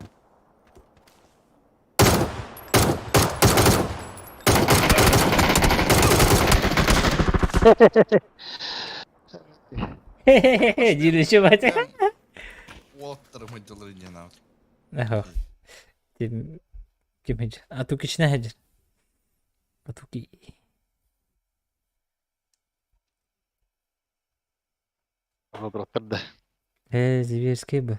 [SPEAKER 2] Хе-хе-хе, диир мать.
[SPEAKER 1] Уолаттарым дылыр не надо.
[SPEAKER 2] Ахо. Ким ким хеджер? А ту кичне хеджер. А ту ки.
[SPEAKER 5] Вопростар да.
[SPEAKER 2] Э, зверский бы.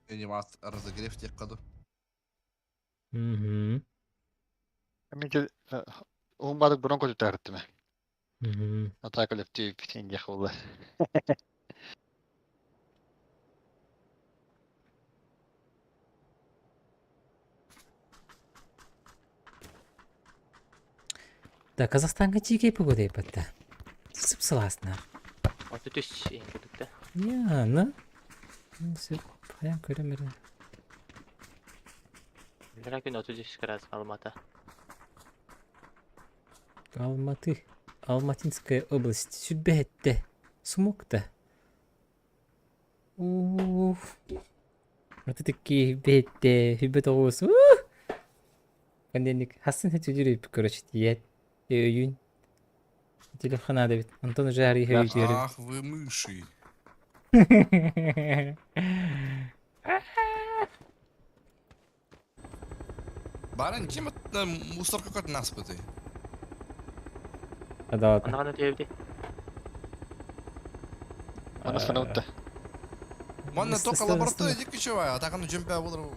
[SPEAKER 1] Анимат разогрев тех каду.
[SPEAKER 2] Угу.
[SPEAKER 5] Мен уһун баадык бронко түтээртиме.
[SPEAKER 2] Угу.
[SPEAKER 5] Атака лефти питинге холла.
[SPEAKER 2] Да, Казахстанга дикий погода епатта. Сып-сыласна.
[SPEAKER 4] Оту түс курдук да.
[SPEAKER 2] Я, ну. Сөп, хайан көрөм эрэ.
[SPEAKER 4] Бира күн оту түс как Алмата.
[SPEAKER 2] Алматы. Алматинская область. Сүббэһэтте. Смокта. Уф. Вот такие бетте. Хүббэт оҕус. Конденник. Хасын хөтүлүр короче, тиет. Өйүн. Телефон надо ведь. Антон уже ари хөйдүр.
[SPEAKER 1] Ах вы мыши. Баран, чем это мусорка как нас пыты?
[SPEAKER 2] Да.
[SPEAKER 4] Анаҕаны түһэбити.
[SPEAKER 5] Аны санабытта.
[SPEAKER 1] Манна только лаборатория дик ключевая, а так оно джемпя болор.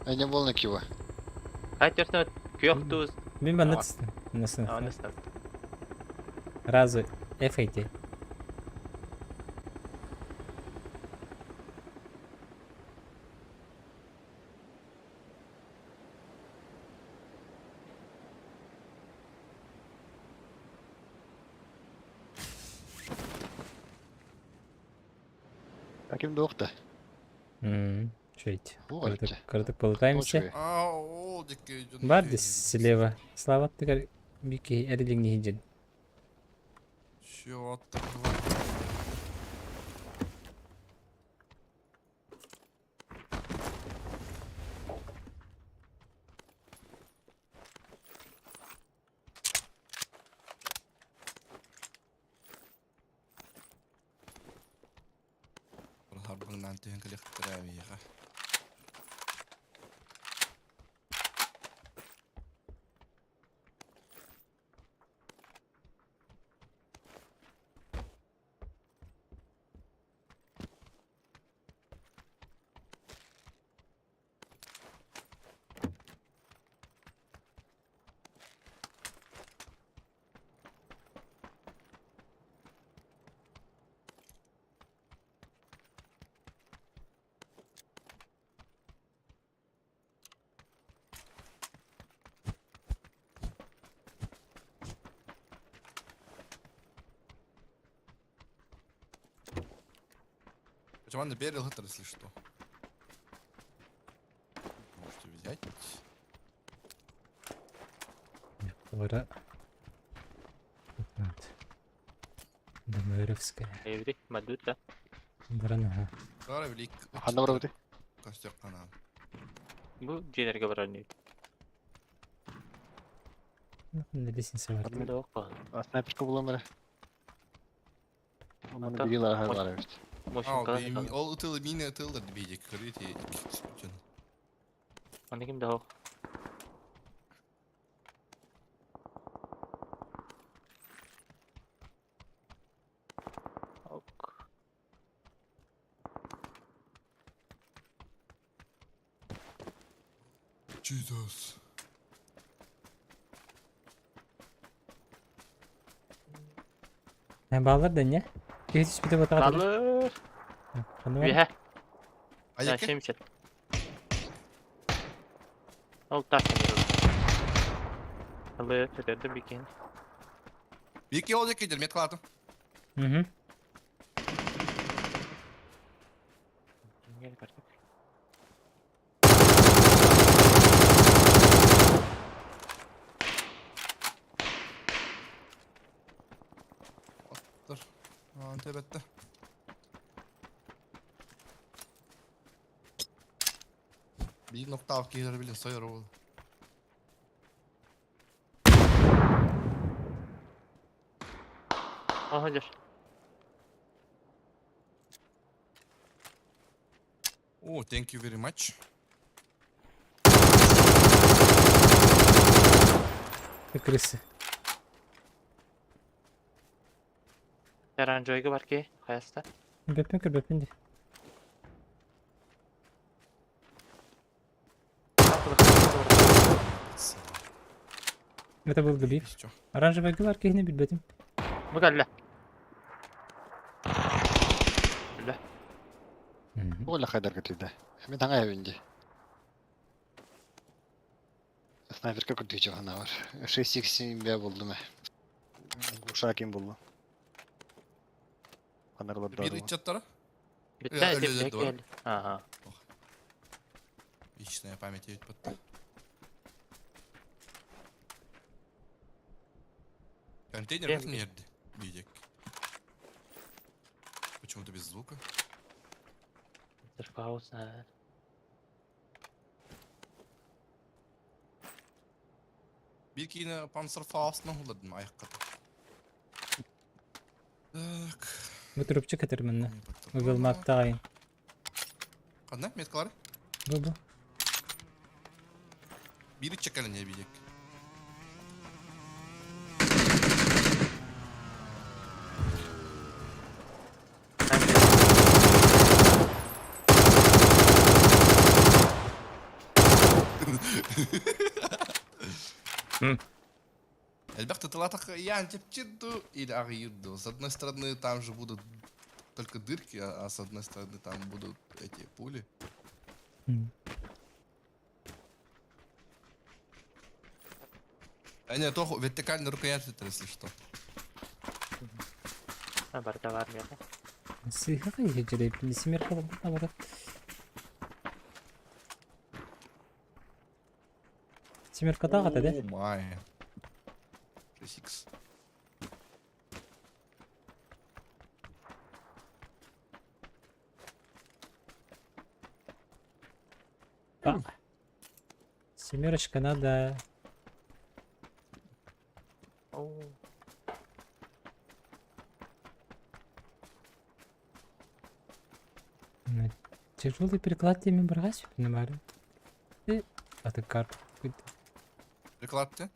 [SPEAKER 5] Эне болна кива.
[SPEAKER 4] Хай төртөн күөх туз.
[SPEAKER 2] Мен банна түстүм. Насын.
[SPEAKER 4] Аны
[SPEAKER 2] Разу F айти.
[SPEAKER 5] Аким доохта.
[SPEAKER 2] Чуть.
[SPEAKER 5] О, эти.
[SPEAKER 2] Кырдык полутаемся.
[SPEAKER 1] А, о, дик
[SPEAKER 2] Бар здесь слева. Слава, ты бики эрдинг не хиджин.
[SPEAKER 1] Чё так? Харбыңнан түһэн кэлиэхтэрэ миэхэ. Почему берил это, если что? Можете взять.
[SPEAKER 2] Бара. Вот. Демеровская.
[SPEAKER 4] Эбри, мадут да.
[SPEAKER 2] Баран аха.
[SPEAKER 1] Бара велик.
[SPEAKER 5] Ханна барабыты?
[SPEAKER 1] Костер канал.
[SPEAKER 4] Бу дьиэлэргэ барар ньии.
[SPEAKER 2] Лестница бар.
[SPEAKER 4] Ханна да окко.
[SPEAKER 5] А снайперка булан эрэ. Оны
[SPEAKER 4] Ата.
[SPEAKER 5] бигил аха бар эбит.
[SPEAKER 1] А,
[SPEAKER 4] Мощный
[SPEAKER 1] ол ытылы мина ытылды бейдек. Көрете.
[SPEAKER 4] Аны ким да ок. Ок.
[SPEAKER 1] Jesus.
[SPEAKER 2] Баллар да не? Киһи түспүтэ батаҕа.
[SPEAKER 4] Баллар.
[SPEAKER 2] Ханна бар?
[SPEAKER 4] Үһэ.
[SPEAKER 1] Аяке?
[SPEAKER 4] 70. Ол так. Алы, көтөрдүм бикин.
[SPEAKER 1] Бики ол жеке мет калатым.
[SPEAKER 2] Мгм.
[SPEAKER 4] Гel бардык.
[SPEAKER 1] Dur. Antepette. Bir nokta av gelir bilin soyar oğul.
[SPEAKER 4] Aha дер.
[SPEAKER 1] Oh, thank you very much.
[SPEAKER 2] Крысы.
[SPEAKER 4] Таранжойга бар ки, хаяста.
[SPEAKER 2] Бөппүн көрбөппүн ди. Это был добив.
[SPEAKER 1] Еще.
[SPEAKER 2] Оранжевый бар киһини билбэтим.
[SPEAKER 4] Бу кэллэ. Үлэ.
[SPEAKER 5] Ола хайдар кетиде. Мен таңа эбинди. Снайперка күтүчү хана бар. 6x бе болду ме. Ушакин болду. Ханарлар
[SPEAKER 1] Bir içattara.
[SPEAKER 4] Bitti,
[SPEAKER 1] Ya, öyle
[SPEAKER 4] тип
[SPEAKER 1] de doğru.
[SPEAKER 4] кел. Ага.
[SPEAKER 1] Личная память едет под. Контейнер
[SPEAKER 4] Кем?
[SPEAKER 1] как не ерді? Видик. Почему-то без звука.
[SPEAKER 4] Зеркаус, наверное.
[SPEAKER 1] Bir kine панцерфаустны хуладым аяққа. Так.
[SPEAKER 2] Бу трупчик этер манна.
[SPEAKER 1] не патроны.
[SPEAKER 2] Угыл маттаайын.
[SPEAKER 1] Қандай меткалар?
[SPEAKER 2] Бу бу.
[SPEAKER 1] Бири чекали не видик. Ребята, ты я антиптиду или арьюду. С одной стороны, там же будут только дырки, а с одной стороны, там будут эти пули.
[SPEAKER 2] М.
[SPEAKER 1] А нет, то вертикальный рукоять, это если что.
[SPEAKER 4] А, барда бар меха.
[SPEAKER 2] Сыха кайы Семерка бар. Семерка тагы да?
[SPEAKER 1] О май. 6х.
[SPEAKER 2] А. Семерочка надо.
[SPEAKER 4] Оу.
[SPEAKER 2] Тяжелый переклад теме брать, понимаю. И а ты карту.
[SPEAKER 1] Приклад ты?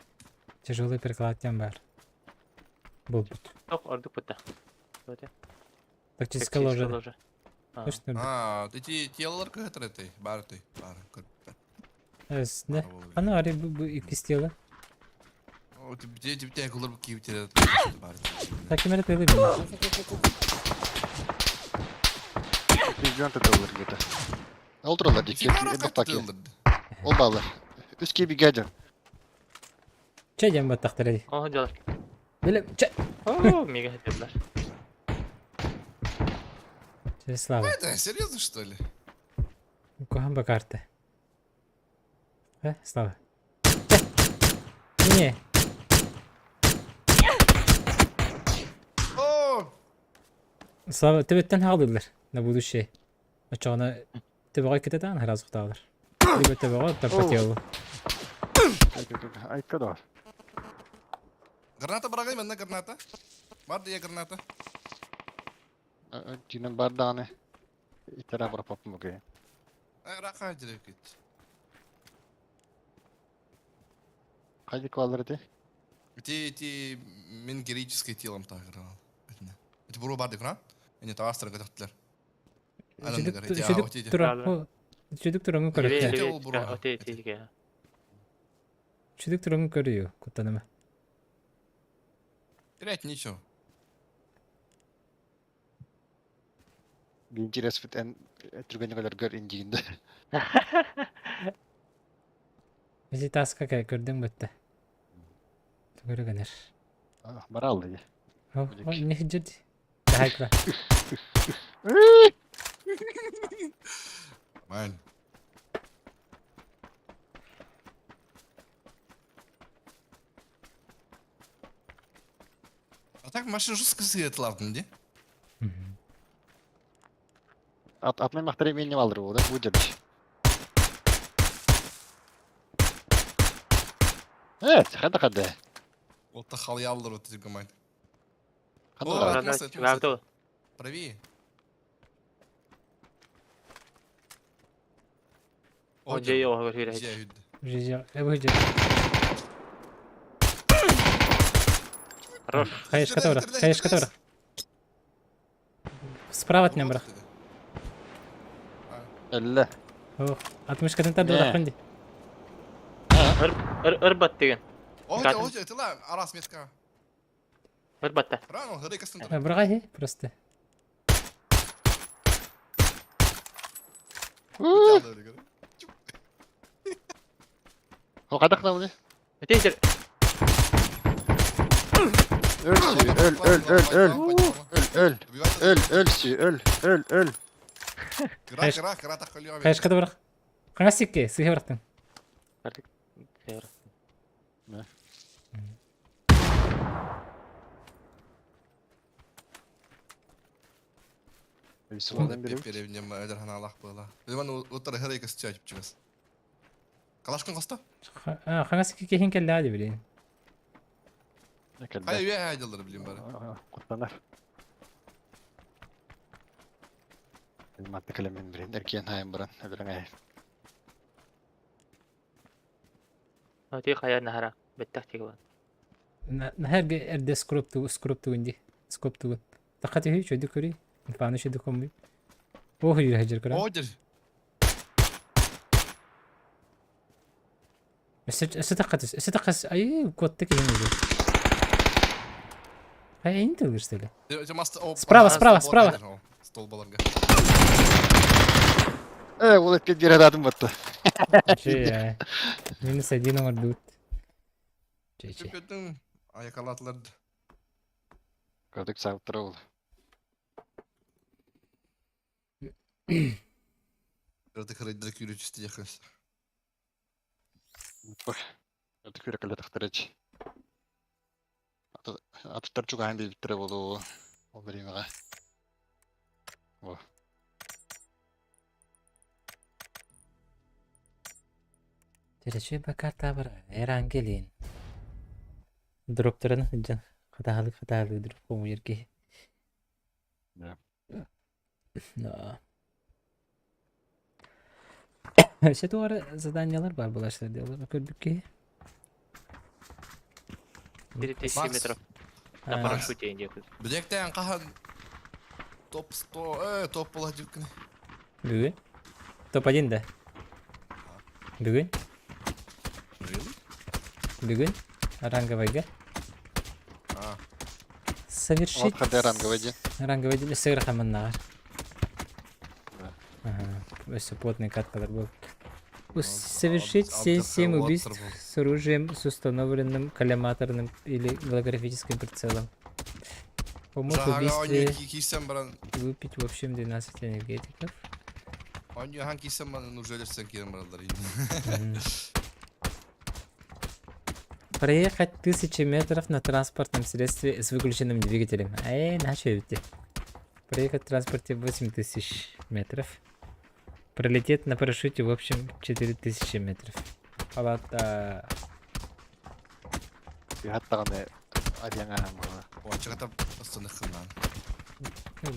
[SPEAKER 2] Тяжелый переклад тем бар. Был бут.
[SPEAKER 4] Ток ордук бутта. Вот.
[SPEAKER 2] Тактическое ложе.
[SPEAKER 4] ложа. А,
[SPEAKER 2] Точно.
[SPEAKER 1] А, эти телолар которые ты? Бар ты. Бар.
[SPEAKER 2] Эс, да. Ана ари бу икки стела.
[SPEAKER 1] О, тебе тебе кулар киіп тереді. Бар.
[SPEAKER 2] Так кемер пелы.
[SPEAKER 5] Президент это олар где-то. Ол туралар дик. Эбак Ол балар. Үс кеби гаджет.
[SPEAKER 2] Че дем баттахтары.
[SPEAKER 4] О, дялар.
[SPEAKER 2] Биле, че.
[SPEAKER 4] О, мега хедерлар.
[SPEAKER 2] Чэ, Слава.
[SPEAKER 1] Это, серьезно, что ли?
[SPEAKER 2] Куһаҕан ба карта. Э, Слава. Не.
[SPEAKER 1] О!
[SPEAKER 2] Слава, төбөттөн хаалдылар на будущее. Очоҕуна төбөҕө кытатаан харазыктаалар. Либо төбөҕө тарпатиолу.
[SPEAKER 5] Айка да.
[SPEAKER 1] Граната бырагай манна граната. Бар да я граната.
[SPEAKER 5] Дьинэн бар даҕаны итэрэ барапаппын бу
[SPEAKER 1] Раха дирекит.
[SPEAKER 5] Хайдик баллар ити?
[SPEAKER 1] Ити ити мен героическое телом тагырал. Ити буру бар декра. Эне тавастыр гытыктылар.
[SPEAKER 2] Чүдүк тураңы көрөттө. Чүдүк тураңы көрүю куттаныма.
[SPEAKER 1] Терять нечего.
[SPEAKER 5] Интерес эн түргэнник өлөргөр индигинде.
[SPEAKER 2] Бизи таска көрдүң бытта. Түгөрө гынар.
[SPEAKER 5] Баралды ди.
[SPEAKER 2] Не хиджет. Тахайкла.
[SPEAKER 1] Майн. А так машина жестко светлавдын ди.
[SPEAKER 5] Ат атмай мақтар мен не алыр ол да бу деп. Э, хада хада.
[SPEAKER 1] Отта халялдыр вот этим майн.
[SPEAKER 5] Хада.
[SPEAKER 1] Правее.
[SPEAKER 4] Дьэ Хорош.
[SPEAKER 2] Хаешка тора, хаешка тора. Справа от меня, брат.
[SPEAKER 5] Элле.
[SPEAKER 2] Ох, отмышкатын тардыра ханди.
[SPEAKER 4] Ырбат деген.
[SPEAKER 1] О, тыла, арас метка.
[SPEAKER 4] Ырбатта.
[SPEAKER 1] Рано, гыры кастын.
[SPEAKER 2] Быргай просто.
[SPEAKER 5] О, кадак на
[SPEAKER 4] Тезер.
[SPEAKER 5] Öl, öl, öl, öl, öl. Öl, öl, öl, öl, öl, öl.
[SPEAKER 1] Кыра, кыра, кыра тахкалıyor.
[SPEAKER 2] Хаешка тора. Хаңасикке, сыхы бараттың.
[SPEAKER 1] Перевнем өлөр ханалах была. Иван утар хыры кастын чыгас. Калашкын косто?
[SPEAKER 2] Хаңасикке кехин келді билин.
[SPEAKER 1] Хайа үе хайдалар билин бары.
[SPEAKER 5] Куттанар. Матты калемен бирин эркен хайым баран өбөрөң ай.
[SPEAKER 4] Ти хая нахара. Беттах тиги
[SPEAKER 2] Нахерге эрде скроп скроп тугунди. Скоп тугун. Тақаты хүй чөйді көрі. Паны чөйді комби. Ох, юр хажыр көрі.
[SPEAKER 1] Одер.
[SPEAKER 2] Өсө тақаты, өсө тақасы. Ай, котты келген өзі. Ай, не тылгыр что ли? Справа, справа, справа.
[SPEAKER 1] Стол баларга.
[SPEAKER 5] Э, ол эппет бир ададым батты.
[SPEAKER 2] Минус один оңордут. Чече.
[SPEAKER 1] Чөпөтүн аякалатларды.
[SPEAKER 5] Көрдүк сауттыр ол.
[SPEAKER 1] Кырды кырды күрүчүстү жакын.
[SPEAKER 5] Көрдүк күрөкөлө тахтырыч. Атыттар чугаан бибиттер болу. Ол биримага. О.
[SPEAKER 2] Терече бакарта бар. Эрангелин. Дроптарын жан хатаалы хатаалы дроп кому ерге.
[SPEAKER 5] Да.
[SPEAKER 2] Да. Все туары заданиялар бар булаштар диялар. Көрдүк ки.
[SPEAKER 4] 3000 метров на парашюте инде.
[SPEAKER 1] Билектен кахан топ 100, топ була жүккүн.
[SPEAKER 2] Бүгүн? Топ-1 да. Бүгүн?
[SPEAKER 1] Really?
[SPEAKER 2] Бүгүн? Ранговойга.
[SPEAKER 1] А.
[SPEAKER 2] Совершить...
[SPEAKER 5] Вот хады ранговый день.
[SPEAKER 2] Ранговый день. Өссө хаманнаар.
[SPEAKER 5] Да.
[SPEAKER 2] Ага. Өссө плотный каткалар был. Совершить все 7 убийств с оружием с установленным коллиматорным или голографическим прицелом. Помочь в
[SPEAKER 1] Жаһаҥа
[SPEAKER 2] убийстве
[SPEAKER 1] оонньуу киирсэн баран,
[SPEAKER 2] выпить в общем 12 энергетиков.
[SPEAKER 1] оонньуу хаһан киирсэн баран уже өлөрсөн киирэн бараллар.
[SPEAKER 2] Мгм. Проехать 1000 метров на транспортном средстве с выключенным двигателем. Эй, начали. Проехать в транспорте 8000 метров. Пролететь на парашюте в общем 4000 метров. Палата.
[SPEAKER 5] Хаттаҕаны авиаҥаһан буола.
[SPEAKER 1] Оччоҕо останыххынан.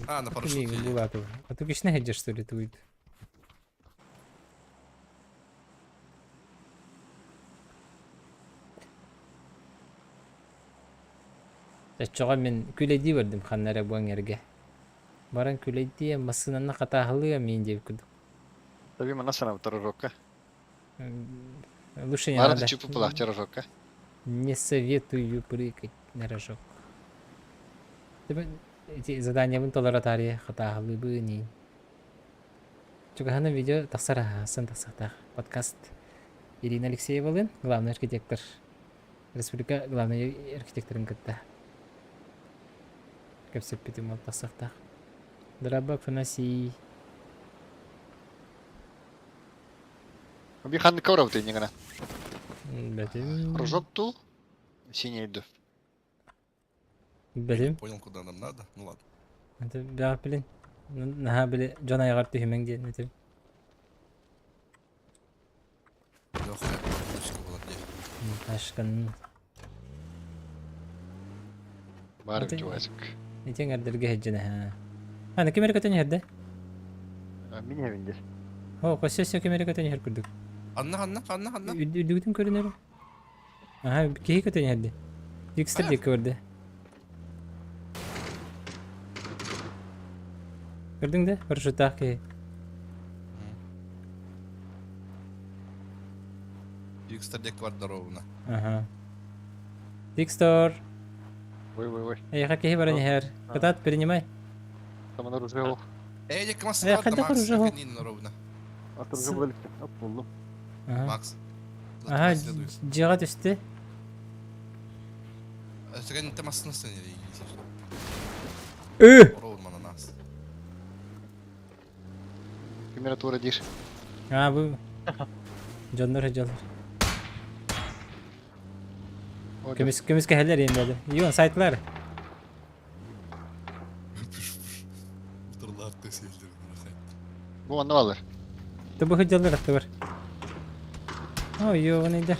[SPEAKER 1] А, на парашюте.
[SPEAKER 2] Булатова. А ты вечно идешь, что ли, тут? Оччоҕо мин күлэйдии бардым ханна эрэ буоҥ эргэ. Баран күлэйдиэ, массыынаны хатааһылыа миин диэбит курдук.
[SPEAKER 5] Таби манна санаабыттар рожокка.
[SPEAKER 2] Лучше не
[SPEAKER 5] Бары
[SPEAKER 2] надо.
[SPEAKER 5] чупу рожокка.
[SPEAKER 2] Не советую прыгать на рожок. Эти заданиябын толоро таарыйа хатааһылыыбын. Чугаһына видео тахсар сан тахсахтаах подкаст Ирина Алексеевалыын, главный архитектор, республика главный архитекторын кытта кэпсэппитим ол тахсахтаах. Дорообо, Афанасий.
[SPEAKER 5] Би ханнык каврабыт иннигана.
[SPEAKER 2] Бэтим.
[SPEAKER 5] Рожок тул. Синий иду.
[SPEAKER 2] Бэлим.
[SPEAKER 1] Понял, куда нам надо? Ну ладно.
[SPEAKER 2] Это бя, блин. Наһаа били дьон айаҕар түһүмэҥ диэн этим.
[SPEAKER 1] Леха, точка была где?
[SPEAKER 2] Ташкын.
[SPEAKER 5] Бары
[SPEAKER 2] Аты-
[SPEAKER 5] чугасык.
[SPEAKER 2] Итиҥ эрдэргэ сылдьан аһа. Аны ким эрэ көтөн иһэрдэ?
[SPEAKER 5] Мин иһэбин
[SPEAKER 2] О, көссө өссө ким эрэ көтөн иһэр курдук.
[SPEAKER 1] Анна, Анна, Анна, Анна.
[SPEAKER 2] Үрдүгүтүн көрүнэр. Аха, киһи көтөн иһэрдэ. Дикстер диэки көрдө. Көрдүҥ да? Парашюттаах киһи.
[SPEAKER 1] Дикстер диэки барда ровно.
[SPEAKER 2] Аха. Дикстер,
[SPEAKER 5] Ой, ой, ой.
[SPEAKER 2] эйиэхэ киһи баран иһэр. Кытаат, принимай.
[SPEAKER 5] Там она уже ох.
[SPEAKER 1] Эй, диэки
[SPEAKER 2] Э,
[SPEAKER 1] масса барда,
[SPEAKER 2] хайдах
[SPEAKER 1] Макс.
[SPEAKER 2] оружие?
[SPEAKER 1] Кэннин ровно.
[SPEAKER 5] Атыржы була Оп, буллум.
[SPEAKER 2] Аха.
[SPEAKER 1] Макс. За
[SPEAKER 2] Аха,
[SPEAKER 1] тобой следую.
[SPEAKER 2] дьиэҕэ түстэ.
[SPEAKER 1] Кэнниттэн массыына сэнери.
[SPEAKER 2] Э!
[SPEAKER 1] Ровно на нас.
[SPEAKER 5] Температура дир.
[SPEAKER 2] А, бу дьоннор дьоннор. Көмүс көмүс кэһэллэр иэн бэдэ. Ион сайтлар.
[SPEAKER 1] Утарлар төсөлдөр.
[SPEAKER 5] Бу онно балар.
[SPEAKER 2] Тыбы хыдьаллар аттыбар. Ой, ёбаный да.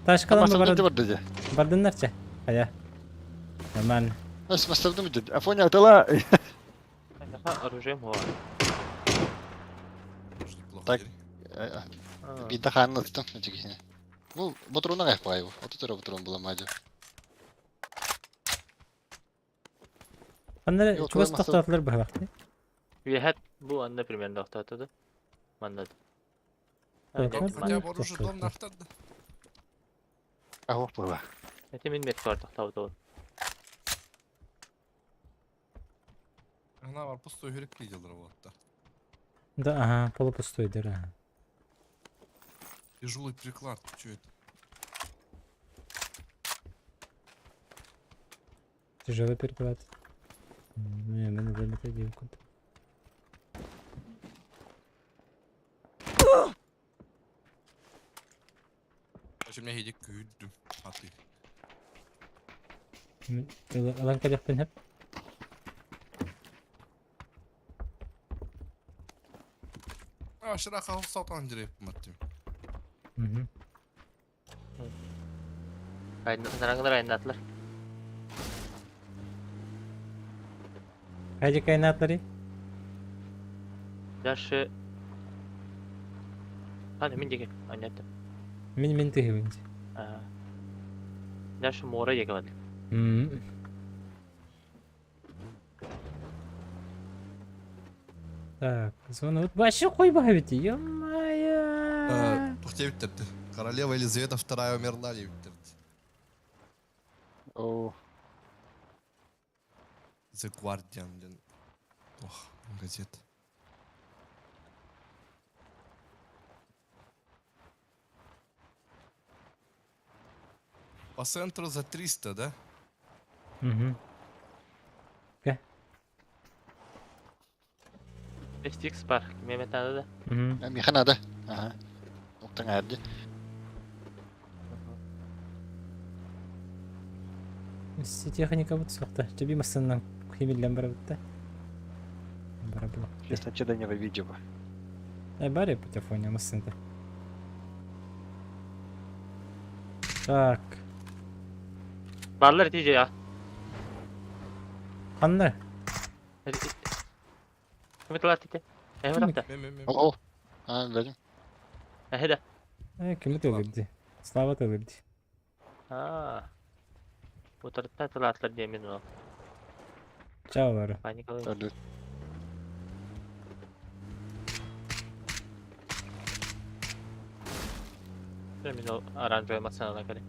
[SPEAKER 2] Ташкалан
[SPEAKER 5] Масалды
[SPEAKER 2] бар
[SPEAKER 5] барды же.
[SPEAKER 2] бардыннарча. Хая. Нормально.
[SPEAKER 5] Ас масалды барды. Афоня атала.
[SPEAKER 4] Оружие муа.
[SPEAKER 1] Неплохо.
[SPEAKER 5] Так. Бида ханны тутам жигине. Бу ботруна гай пай бу. Ото тура ботрун буламайды.
[SPEAKER 2] Аннары
[SPEAKER 5] Yok,
[SPEAKER 2] чугас
[SPEAKER 5] koymasa-
[SPEAKER 2] тохтоотулар быһалахты.
[SPEAKER 4] Үөһэт бу анна примерно тохтоото Манна.
[SPEAKER 2] Так,
[SPEAKER 1] Хотя бы оружие дом нафтарды.
[SPEAKER 5] Ахох була.
[SPEAKER 4] Эти мин мет бар тохтоото.
[SPEAKER 1] Она бар пустой хүрек лидерлер вот.
[SPEAKER 2] Да, ага, полупустой дыра.
[SPEAKER 1] Тяжелый приклад, что это?
[SPEAKER 2] Тяжелый переклад. Не, мен уже девку.
[SPEAKER 1] Короче, меня едик күйдім. А ты?
[SPEAKER 2] Алан калехпин хеп.
[SPEAKER 1] А, шырақа салтан жүреп маттым.
[SPEAKER 2] Мгм.
[SPEAKER 4] Нараңдар айнатлар.
[SPEAKER 2] Хайди кайнатлары.
[SPEAKER 4] Дальше. Аны мин деген айнаттым.
[SPEAKER 2] Мин мин тыгыбын.
[SPEAKER 4] Дальше мора еге барды.
[SPEAKER 2] Мм. Так, зона вот вообще хуй бавите, ё-моё.
[SPEAKER 1] Тухте биттерді. Королева Елизавета вторая умерла деп биттерді.
[SPEAKER 5] О,
[SPEAKER 1] The Guardian ден. Ох, газета. По центру за 300, да?
[SPEAKER 2] Угу.
[SPEAKER 4] STX бар. Кимиэмэ надо да?
[SPEAKER 2] Угу.
[SPEAKER 5] Миэхэ надо. Ага. Оттон аарди.
[SPEAKER 2] Техника вот суохта. Чэби массыынан химиллэн барабытта. Барабыла.
[SPEAKER 5] Честно, че да не видео.
[SPEAKER 2] Э, бари по телефоне массыната. Так.
[SPEAKER 4] Бааллар ити дьиэ.
[SPEAKER 2] Ханна?
[SPEAKER 4] Кими тылаат ити? Эһи барахта.
[SPEAKER 1] Мем, мем, мем.
[SPEAKER 5] Ол, ол. А, дадим.
[SPEAKER 4] Эһи да.
[SPEAKER 2] Э, кими тылырди? Слава тылырди.
[SPEAKER 4] Аа. Утарытта тылаатылар диэмин ол.
[SPEAKER 2] Чао, Лара.
[SPEAKER 4] Паникалый.
[SPEAKER 5] Салют.
[SPEAKER 4] Мин ол оранжевый массыналан кэлин.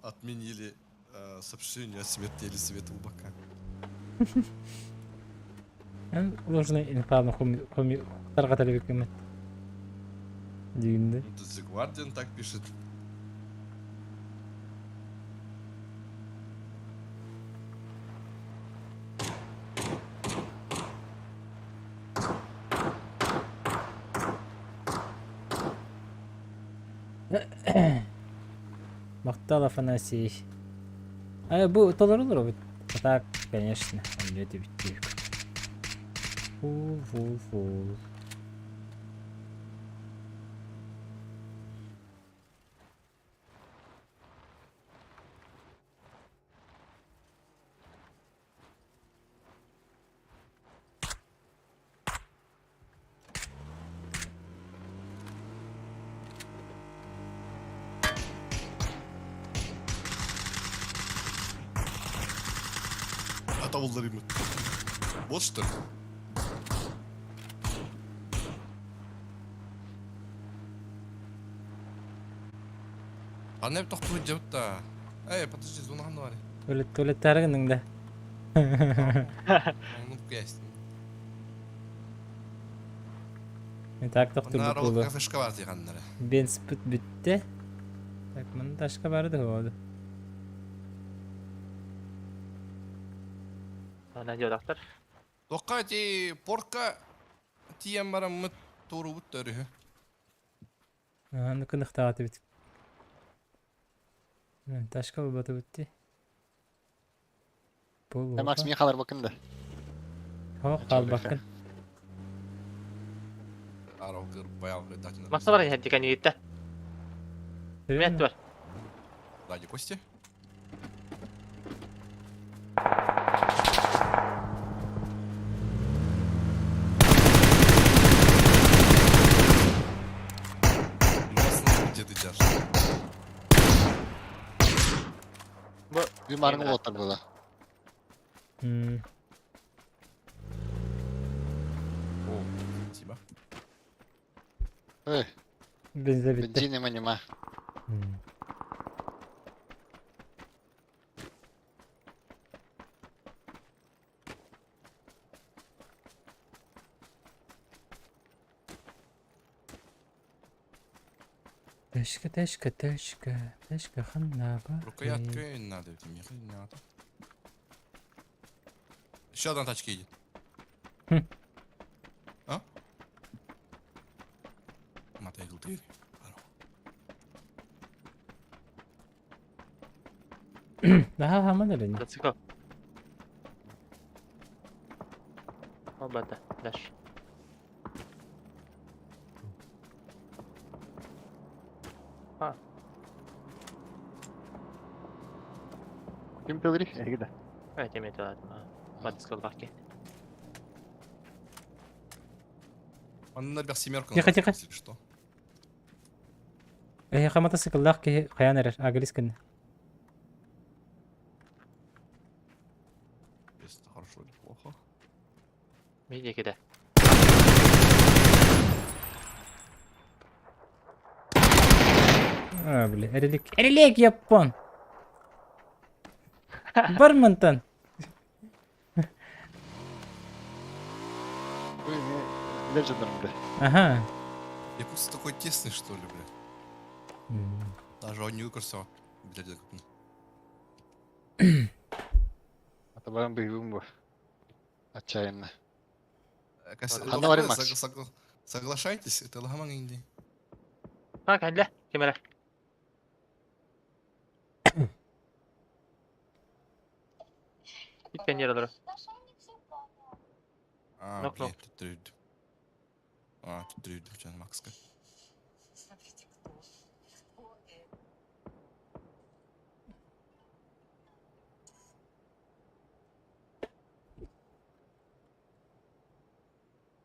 [SPEAKER 1] Отменили сообщение о смерти Елизаветы Лубака.
[SPEAKER 2] Эн ложный инфарно хоми таргатали биккемет. Дигинде.
[SPEAKER 1] Ну, The Guardian так пишет.
[SPEAKER 2] Махтал Афанасий. А бу толорулар бит. А так, конечно, онньо бүттүүк. Фул, фул, фул.
[SPEAKER 1] Атабыллар имит. Вот что ли? Анна тохтуу дьабытта. Эй, подожди, зонахан бар.
[SPEAKER 2] Туалеттары гының да.
[SPEAKER 1] Ну, ясно.
[SPEAKER 2] Так тохтур буолу.
[SPEAKER 1] Кафешка бар дигәннәре.
[SPEAKER 2] Бенз бүт бүтте. Так, мында ташка барды болды.
[SPEAKER 4] Ана дьодахтар.
[SPEAKER 1] Тоққа ти портка тиен барам мыт туру бут төрү.
[SPEAKER 2] Аны кынықтағаты бит. Ташка баты бітті. Бу
[SPEAKER 5] Макс мин халар бакын да.
[SPEAKER 2] Хо, хал бакын.
[SPEAKER 4] Маса бар иһэн тикэн Мет бар.
[SPEAKER 1] Сзади Кости. Ну, где ты держишь?
[SPEAKER 4] Бу
[SPEAKER 5] Bir marngı otlar было.
[SPEAKER 1] О, спасибо.
[SPEAKER 5] Эй,
[SPEAKER 2] Бензин битте.
[SPEAKER 5] бензин нема нема.
[SPEAKER 2] Ташка, ташка, ташка, ташка ханна ба.
[SPEAKER 1] Рукояткой надо, мне не надо. Еще одна тачка едет.
[SPEAKER 2] Хм.
[SPEAKER 1] А? Мотоцикл ты.
[SPEAKER 2] Daha хаман эле.
[SPEAKER 4] мотоцикл. Оба да, дальше. А.
[SPEAKER 5] Ким пилри? Эгида.
[SPEAKER 4] Evet, evet, evet. Мотоцикл баки.
[SPEAKER 1] Он на семерку.
[SPEAKER 2] Тихо, тихо.
[SPEAKER 1] Если что.
[SPEAKER 2] Э, мотоцикллах ки хаян эрер, агрис кын.
[SPEAKER 1] Интересно, хорошо или плохо?
[SPEAKER 4] Мин диэки да.
[SPEAKER 2] А, бля, эрилик. Эрилик, япон! Бар мантан.
[SPEAKER 5] Ой, не, Legendary, бля.
[SPEAKER 2] Ага.
[SPEAKER 1] Якутск такой тесный, что ли, бля? Даже он не выкурсил. Блядь, я как-
[SPEAKER 5] Это баран быгым бу. Отчаянно.
[SPEAKER 1] Ханна
[SPEAKER 5] вари, Макс.
[SPEAKER 1] Соглашайтесь, это лагаман инди.
[SPEAKER 4] А, кэллэ. Ким эрэ? Иккеннер олорор.
[SPEAKER 1] А,
[SPEAKER 4] Нок, нок.
[SPEAKER 1] блядь, тут трюд. А, тут трюд, что Макска.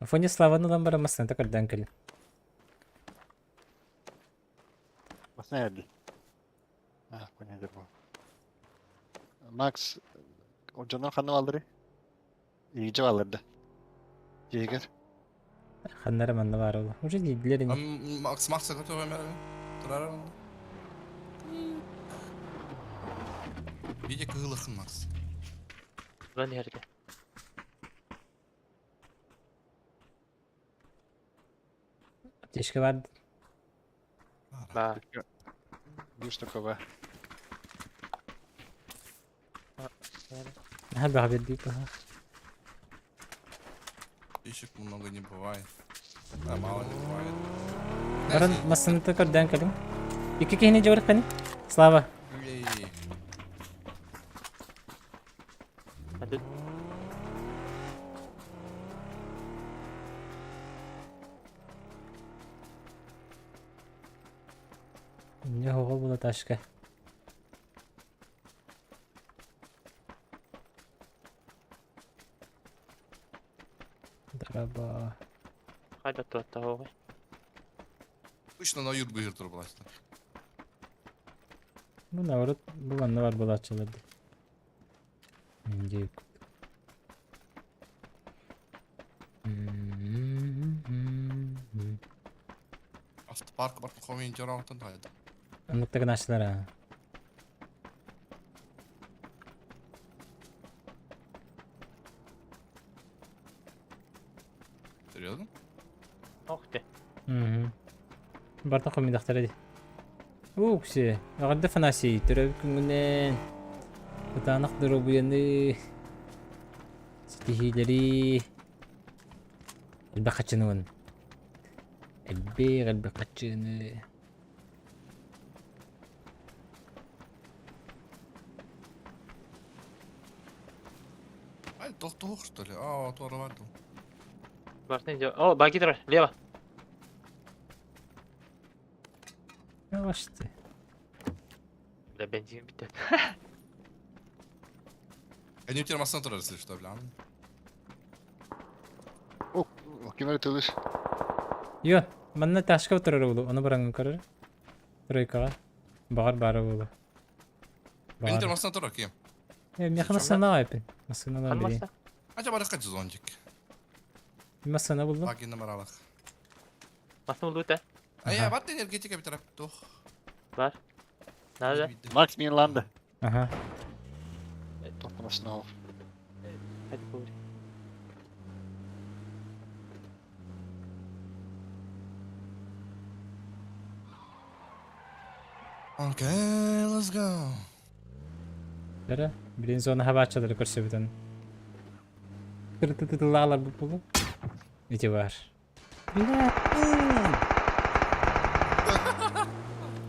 [SPEAKER 2] Афоня Славаны ылан баран массыыната көрдөөн кэллим.
[SPEAKER 5] Басна эрди. А, понял бу. Макс, дьоннор ханна бааллары? Ииджи бааллар да. Дьиэгэр.
[SPEAKER 2] Ханнара манна баар ол. Уже дииллэр ини.
[SPEAKER 1] Макс Макса готовый мэр? Турара. Видя кыылахын Макс.
[SPEAKER 4] Ылан иһэргэ.
[SPEAKER 2] Аптечка баар.
[SPEAKER 4] Баар.
[SPEAKER 5] Биир штука баар.
[SPEAKER 2] Наһаа бөҕө биэрдии баһа.
[SPEAKER 1] Ищек много не бывает. Да, мало не бывает.
[SPEAKER 2] Баран массыыната көрдөөн кэллим. Икки киһини дьабарык Слава.
[SPEAKER 1] Ей.
[SPEAKER 4] А тут
[SPEAKER 2] Не оҕо була ташка. Дороба.
[SPEAKER 4] хайда туотта оҕой.
[SPEAKER 1] Обычно на юр быгыр тур была.
[SPEAKER 2] Бу наоборот, бу манна бар буолааччылар дии. Индия
[SPEAKER 1] Автопарк бар хомин жараутан тайды.
[SPEAKER 2] Оннуктагынааччылар аа.
[SPEAKER 1] Серьезно?
[SPEAKER 4] Ох ты.
[SPEAKER 2] Мгм. Барта хомуйдахтара дии. Уукси, эҕэрдэ Афанасий, төрөөбүт күҥҥүнэн кытаанах доруобуйаны, ситиһиилэри, элбэх хаччыны Элбэх элбэх хаччыны.
[SPEAKER 1] Ай, тохтух, что ли? А, туарывату.
[SPEAKER 4] Бартын идет. О, баги турар, лево.
[SPEAKER 2] Yavaş ты.
[SPEAKER 4] Бля, бензин бүттэ.
[SPEAKER 1] Они у тебя массана турар, если что, бля.
[SPEAKER 5] О, ким эрэ тылыр.
[SPEAKER 2] Йо, манна ташка турар буолуо, ону бараҥҥын көрөр. Тройкаҕа. Баҕар баара буолуо.
[SPEAKER 1] Они у тебя
[SPEAKER 2] Баҕар.
[SPEAKER 1] массана турар, кем?
[SPEAKER 2] Э, миэхэ массыынаҕа эпин. Массыыналаах
[SPEAKER 4] Хан
[SPEAKER 2] билиэн.
[SPEAKER 4] масса?
[SPEAKER 1] А тебя барахать зонтик.
[SPEAKER 2] Массыына буллум.
[SPEAKER 1] Баги номералах.
[SPEAKER 4] Масса булду да?
[SPEAKER 1] А я бат энергетика битерап тух.
[SPEAKER 4] Бар. Надо.
[SPEAKER 5] Макс Минланда.
[SPEAKER 2] Аха.
[SPEAKER 5] Тохтон снова.
[SPEAKER 4] Hadi buyur.
[SPEAKER 1] Окей, let's go.
[SPEAKER 2] Эрэ, билин зона хабааччылары көрсөбүтэн. Тыртытытылаалар бу булу. Ити бар. Бля.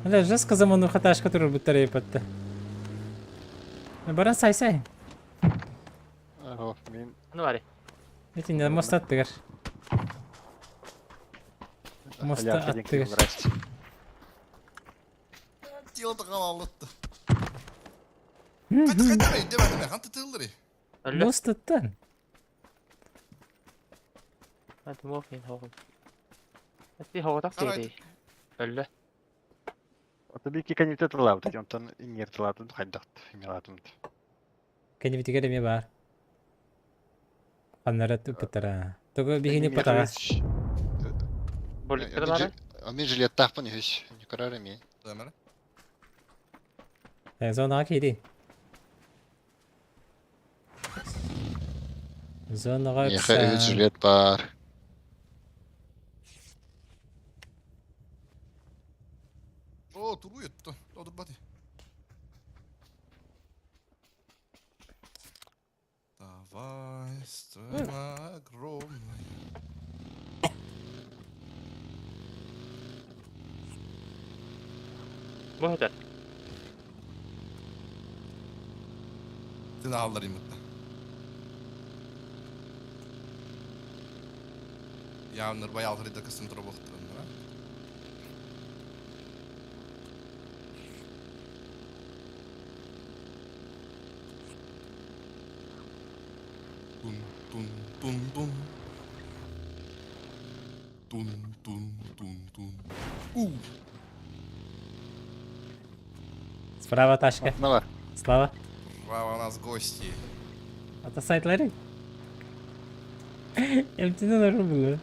[SPEAKER 2] Бля, жестко заману хаташка турар буттар епатта. Баран сай-сай.
[SPEAKER 5] О, мин
[SPEAKER 4] Ну бары.
[SPEAKER 2] Ити не мост аттыгар. Моста аттыгар.
[SPEAKER 5] Здрасте.
[SPEAKER 1] Тело-то халалытты. Қайта қайта деп әдеме, қанты тылдыры.
[SPEAKER 4] Өллө.
[SPEAKER 2] Мост аттан.
[SPEAKER 4] Hadi мох мин хоҕум. Ати хоҕотох
[SPEAKER 1] Карай.
[SPEAKER 4] диэри. Өллө.
[SPEAKER 5] Ото бики каните тылабыт, онтон ингер тылабыт, хайдахт, имелатым.
[SPEAKER 2] Кенебитигер эме бар. Ханнара туппуттара. Тугу биһини патаҕа.
[SPEAKER 4] Боликтары бары?
[SPEAKER 5] Мин жилеттаахпын үһүс. Көрөр эмиэ.
[SPEAKER 1] Дэмэрэ.
[SPEAKER 2] Зонаҕа киирии. Зонаҕа
[SPEAKER 5] Миэхэ үһүс жилет баар.
[SPEAKER 1] О, туруйут. Одурбати. Давай, страна огромная.
[SPEAKER 4] Бу этэр.
[SPEAKER 1] Сeni allarayım hatta. Явныр бай алғырыйда кысым тұрып оқтырын, Тун тун тун тун. Тун тун тун тун. У!
[SPEAKER 2] Справа тачка.
[SPEAKER 5] Давай.
[SPEAKER 2] Слава.
[SPEAKER 1] Право у нас гости.
[SPEAKER 2] Ата сайтлары. Эмтинен орун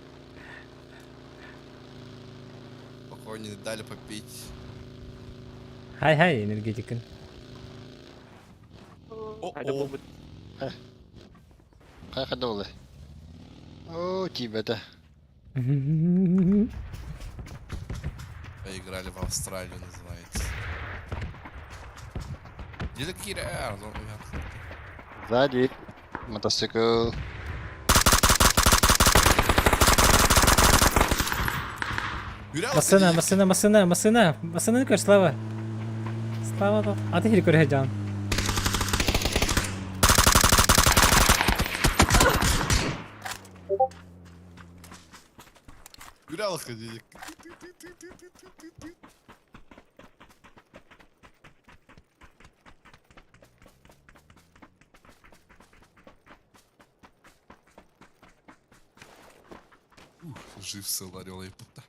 [SPEAKER 1] Спокойнее дали попить.
[SPEAKER 2] Хай-хай энергетикин.
[SPEAKER 4] Хайда
[SPEAKER 1] О-о.
[SPEAKER 4] буолбут.
[SPEAKER 5] Хайа хайда буолла? Оо, тиийбэтэ.
[SPEAKER 1] Поиграли в Австралию, называется. Где Кира?
[SPEAKER 5] Сзади. Мотоцикл.
[SPEAKER 2] Массына, массына, массына, массына. Массынаны көр, Слава. Слава да. Аты хири көрө жан.
[SPEAKER 1] Гулял ходили. Ух, жив сыл орел и пута.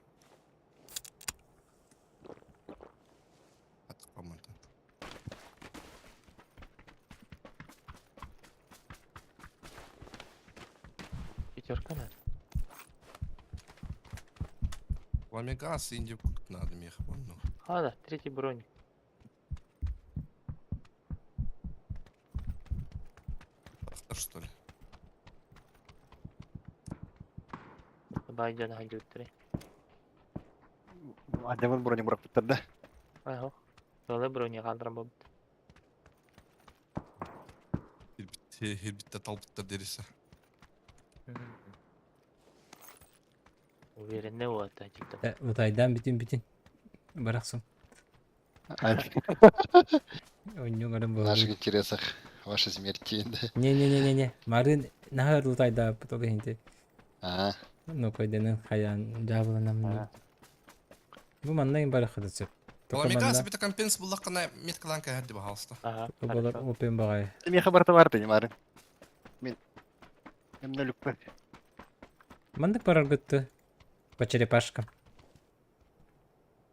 [SPEAKER 4] Пятерка надо.
[SPEAKER 1] Ламегас, Индию надо мех. Ну.
[SPEAKER 4] А, да, третий броник.
[SPEAKER 1] Что ли?
[SPEAKER 4] Байден гадюттери.
[SPEAKER 5] Адемын броня бырахпыттар да?
[SPEAKER 4] Ага. Оле броня кадрам болбут.
[SPEAKER 1] Хирбитте талбыттар дерисе.
[SPEAKER 4] Уверенный вот, типа.
[SPEAKER 2] Утайдан бүтүн бүтүн. Барахсың. Ойнуңарын
[SPEAKER 5] В наших
[SPEAKER 2] болду.
[SPEAKER 5] интересах ваша смерть.
[SPEAKER 2] Не-не-не-не-не. Марын нахар утайда потолы хинти.
[SPEAKER 5] А,
[SPEAKER 2] Ну койденен хаян жабыланам. Бу маннайын барахыды сөп.
[SPEAKER 1] Ламегас бит компенс буллакына меткалан кәһәрди баһалста.
[SPEAKER 4] Ага.
[SPEAKER 2] Болар опен багай.
[SPEAKER 5] Меха барта барта не марын. Мен Мен люкпер.
[SPEAKER 2] Мандык барар гытты. По черепашкам.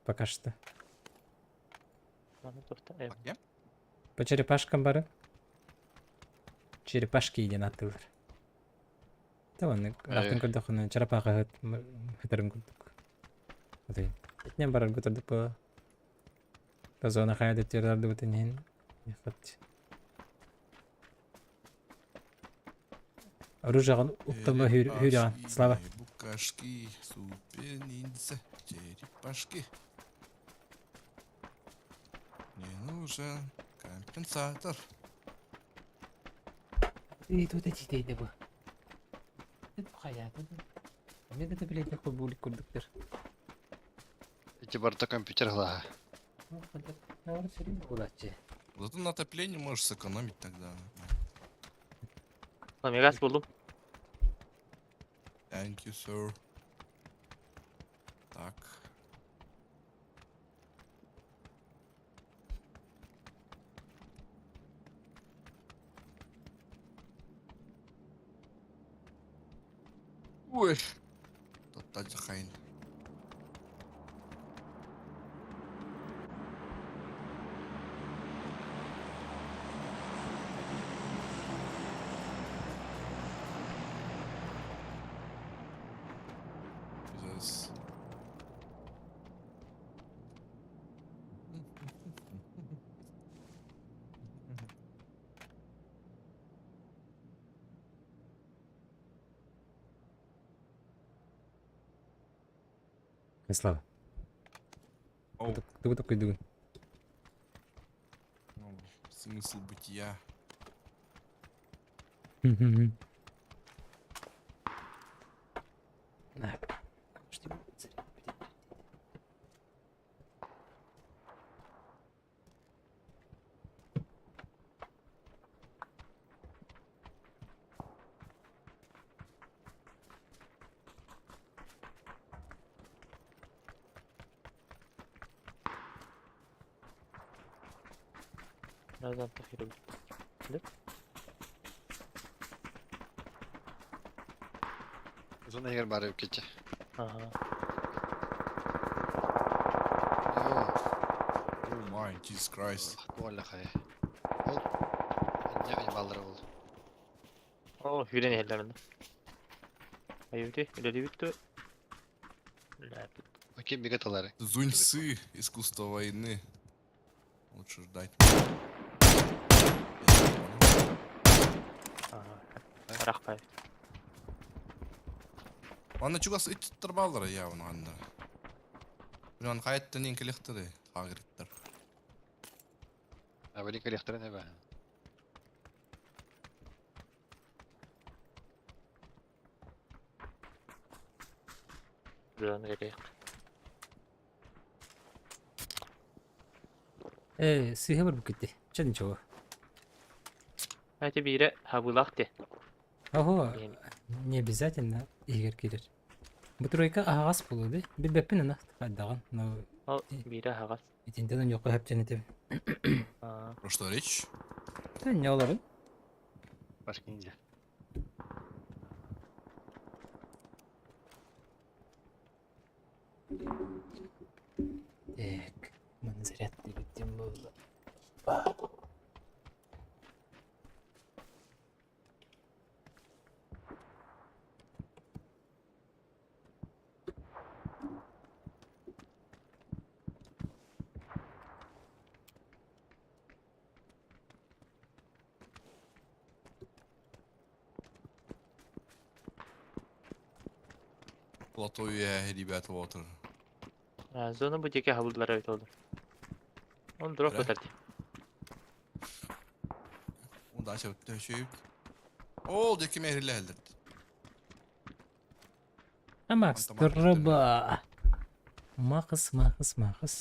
[SPEAKER 2] Пока что. По черепашкам бары. Черепашки иден аттылар. Таван, рахтын көрдөхүнө чарапага хытерим көрдүк. Отый. Этнен барар көтөрдүк по. Зона хаяды тердарды бутенен. Хат. Оружие уктама хүряган. Слава.
[SPEAKER 1] Букашки, супер ниндзя, черепашки. Не нужен компенсатор.
[SPEAKER 2] И тут эти дейди бу. Тут хаятын. Мен де билет кой булик көрдүктөр.
[SPEAKER 5] Эти барта компьютер гла.
[SPEAKER 1] Зато на отоплении можешь сэкономить тогда.
[SPEAKER 4] Ламегас булдум.
[SPEAKER 1] Thank you, sir. Так. Ой. Тут хайн. Nice.
[SPEAKER 2] Слава.
[SPEAKER 1] Оу.
[SPEAKER 2] Тугу такой
[SPEAKER 1] Ну, Смысл бытия.
[SPEAKER 2] Так.
[SPEAKER 4] Nereden takıyorum?
[SPEAKER 5] Зона егер бары кетче.
[SPEAKER 4] Ага.
[SPEAKER 1] Oh my, Jesus Christ.
[SPEAKER 5] Оля хай. Ол. Не балдыр ол.
[SPEAKER 4] О, хүрен эллерinde. Айыбыты, үлелибит Ләпит.
[SPEAKER 5] Окей, беге талары.
[SPEAKER 1] Зуньцы, искусство войны. Лучше ждать. Я не понял.
[SPEAKER 4] Ага. Рахпай.
[SPEAKER 1] Аны чугас иттер баллар я оны анда. Билан кайттан ең келехтер хагриттер.
[SPEAKER 5] Аварий корректор не ба.
[SPEAKER 4] Жан керек.
[SPEAKER 2] Э, сыһа бар букетти. Чэ ничего.
[SPEAKER 4] Әте бире хабылақ те.
[SPEAKER 2] Ого, не обязательно Игорь кирер. Бу тройка аһаҕас буолуо дии. Билбэппин ынах хайдаҕын. Но
[SPEAKER 4] Ол бире хағас.
[SPEAKER 2] итинтэн онньуохха сөптөн этим.
[SPEAKER 1] Про что речь?
[SPEAKER 2] Не олорун.
[SPEAKER 5] Башка ниндзя.
[SPEAKER 2] Так, маны заряд диэбиттим буолла.
[SPEAKER 1] Плато я, ребята, вот.
[SPEAKER 4] Зона бу жеке хабылдылар өйт олар. Он дроп
[SPEAKER 1] Бра.
[SPEAKER 4] өтәрді.
[SPEAKER 1] Удача өттө Ол деки мехриле хелдерди.
[SPEAKER 2] А Макс,
[SPEAKER 1] Антомат
[SPEAKER 2] дұрыба. Мақыс, мақыс, мақыс.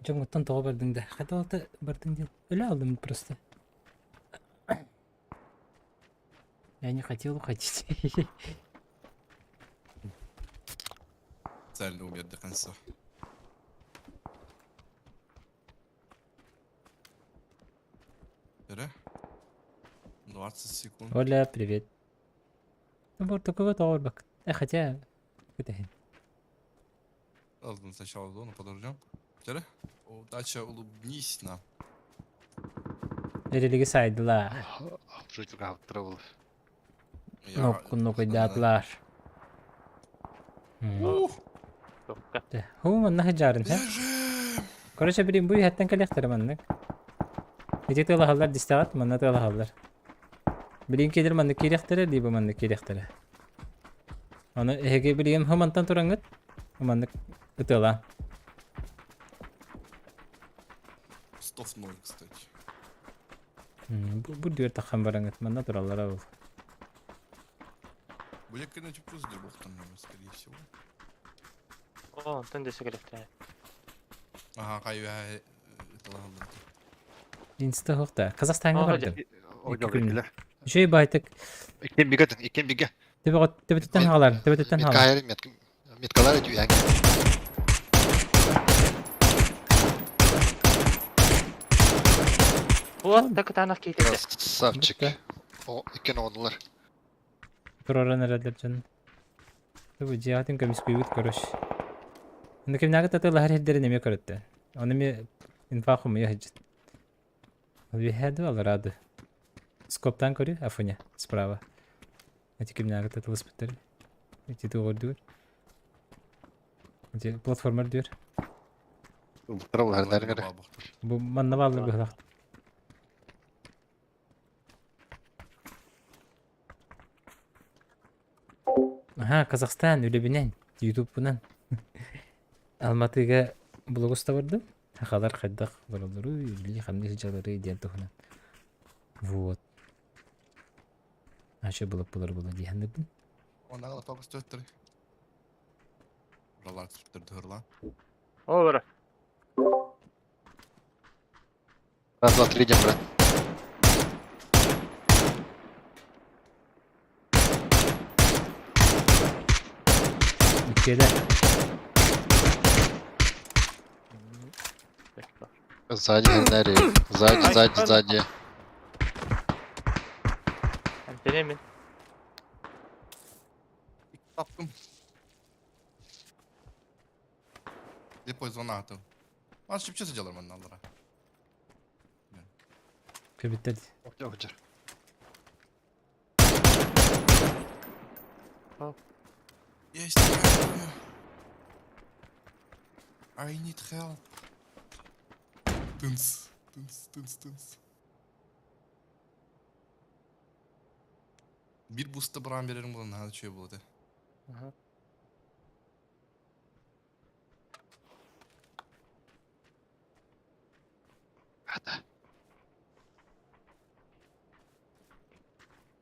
[SPEAKER 2] Жоңғыттан тоға бардың да. Қайда алты бардың де. Өлі алдым просто. Я не хотел уходить.
[SPEAKER 1] Специально умер до конца. Бері. 20 секунд.
[SPEAKER 2] Оля, привет. Ну, вот такой вот орбак. Хотя... Это...
[SPEAKER 1] Ладно, сначала зону подождем. Бері. Удача, улыбнись на.
[SPEAKER 2] Эрелиги сайдыла.
[SPEAKER 5] Жутюга ол.
[SPEAKER 1] Я...
[SPEAKER 2] Нокку-нокку датлар.
[SPEAKER 1] Ух!
[SPEAKER 4] Тоққа.
[SPEAKER 2] Ху, манна хажарын, ха?
[SPEAKER 1] Бежим!
[SPEAKER 2] Короче, блин, бу хаттан калехтер маннык. Ити тылаһаллар дистагат, манна тылаһаллар. Билин кедер маннык кирехтере, либо маннык кирехтере. Аны эһеге билигем хумантан тураңыт, маннык ытыла.
[SPEAKER 1] 100 в 0, кстати.
[SPEAKER 2] Бу дүр тахан бараңыт, манна тураллар ол.
[SPEAKER 1] Будет конечно плюс для там, скорее всего.
[SPEAKER 4] О, онтон десе керек.
[SPEAKER 1] Ага, кай тылаһаллар.
[SPEAKER 2] Инста хохта. Казахстанга
[SPEAKER 4] Ага,
[SPEAKER 2] бардым.
[SPEAKER 5] Ой,
[SPEAKER 2] күн. Үшей байтык.
[SPEAKER 5] Иккен биге, иккен биге.
[SPEAKER 2] Төбөтүттэн хаалар, төбөтүттэн хаалар.
[SPEAKER 5] Метка меткалар дүйәң.
[SPEAKER 4] О, так танақ кейтеді.
[SPEAKER 5] Красавчик. О, иккен оғдылар.
[SPEAKER 2] Тураран эрэллэр дьон. Бу дьиэҕитин көмүскүүбүт короче. Ону кимнээҕи татыылаһар сирдэрин эмиэ көрөттө. Ону эмиэ инфа хомуйа сылдьыт. Үөһээ дуу, аллараа дуу. Скоптаан көрүү, Афоня, справа. Эти кимнээҕи татыласпыттар. Ити туоҕурдуур. Ити платформа үрдүгэр.
[SPEAKER 5] Ылтара уларынар эрэ.
[SPEAKER 2] Бу манна бааллар быһылаах. Аха, Казахстан үлэбинэн, ютубпунан. Алматыга блог уста бардым. Сахалар хайдах олороллоруй, үлэлии-хамныы сылдьалларый диэн туһунан. Вот. Ача блог булар була дии саныыбын.
[SPEAKER 1] Оннааҕы тоҕус төттөрү. Уралаан түрдү
[SPEAKER 4] Олор.
[SPEAKER 5] Раз, два, три, идем, брат.
[SPEAKER 2] Иккиэлэр.
[SPEAKER 5] Сзади, Геннадий. Сзади, сзади, сзади.
[SPEAKER 4] Антенемин.
[SPEAKER 1] Таптым. Депо зона атым. Мас чипче сыдьалар манна аллара.
[SPEAKER 2] Кэбиттэр.
[SPEAKER 5] Охчар.
[SPEAKER 1] Есть. I need help. Тынц, тынц, тынц, тынц. Биир буста баран биэрэрим буолан наһаа үчүгэй буолуо этэ.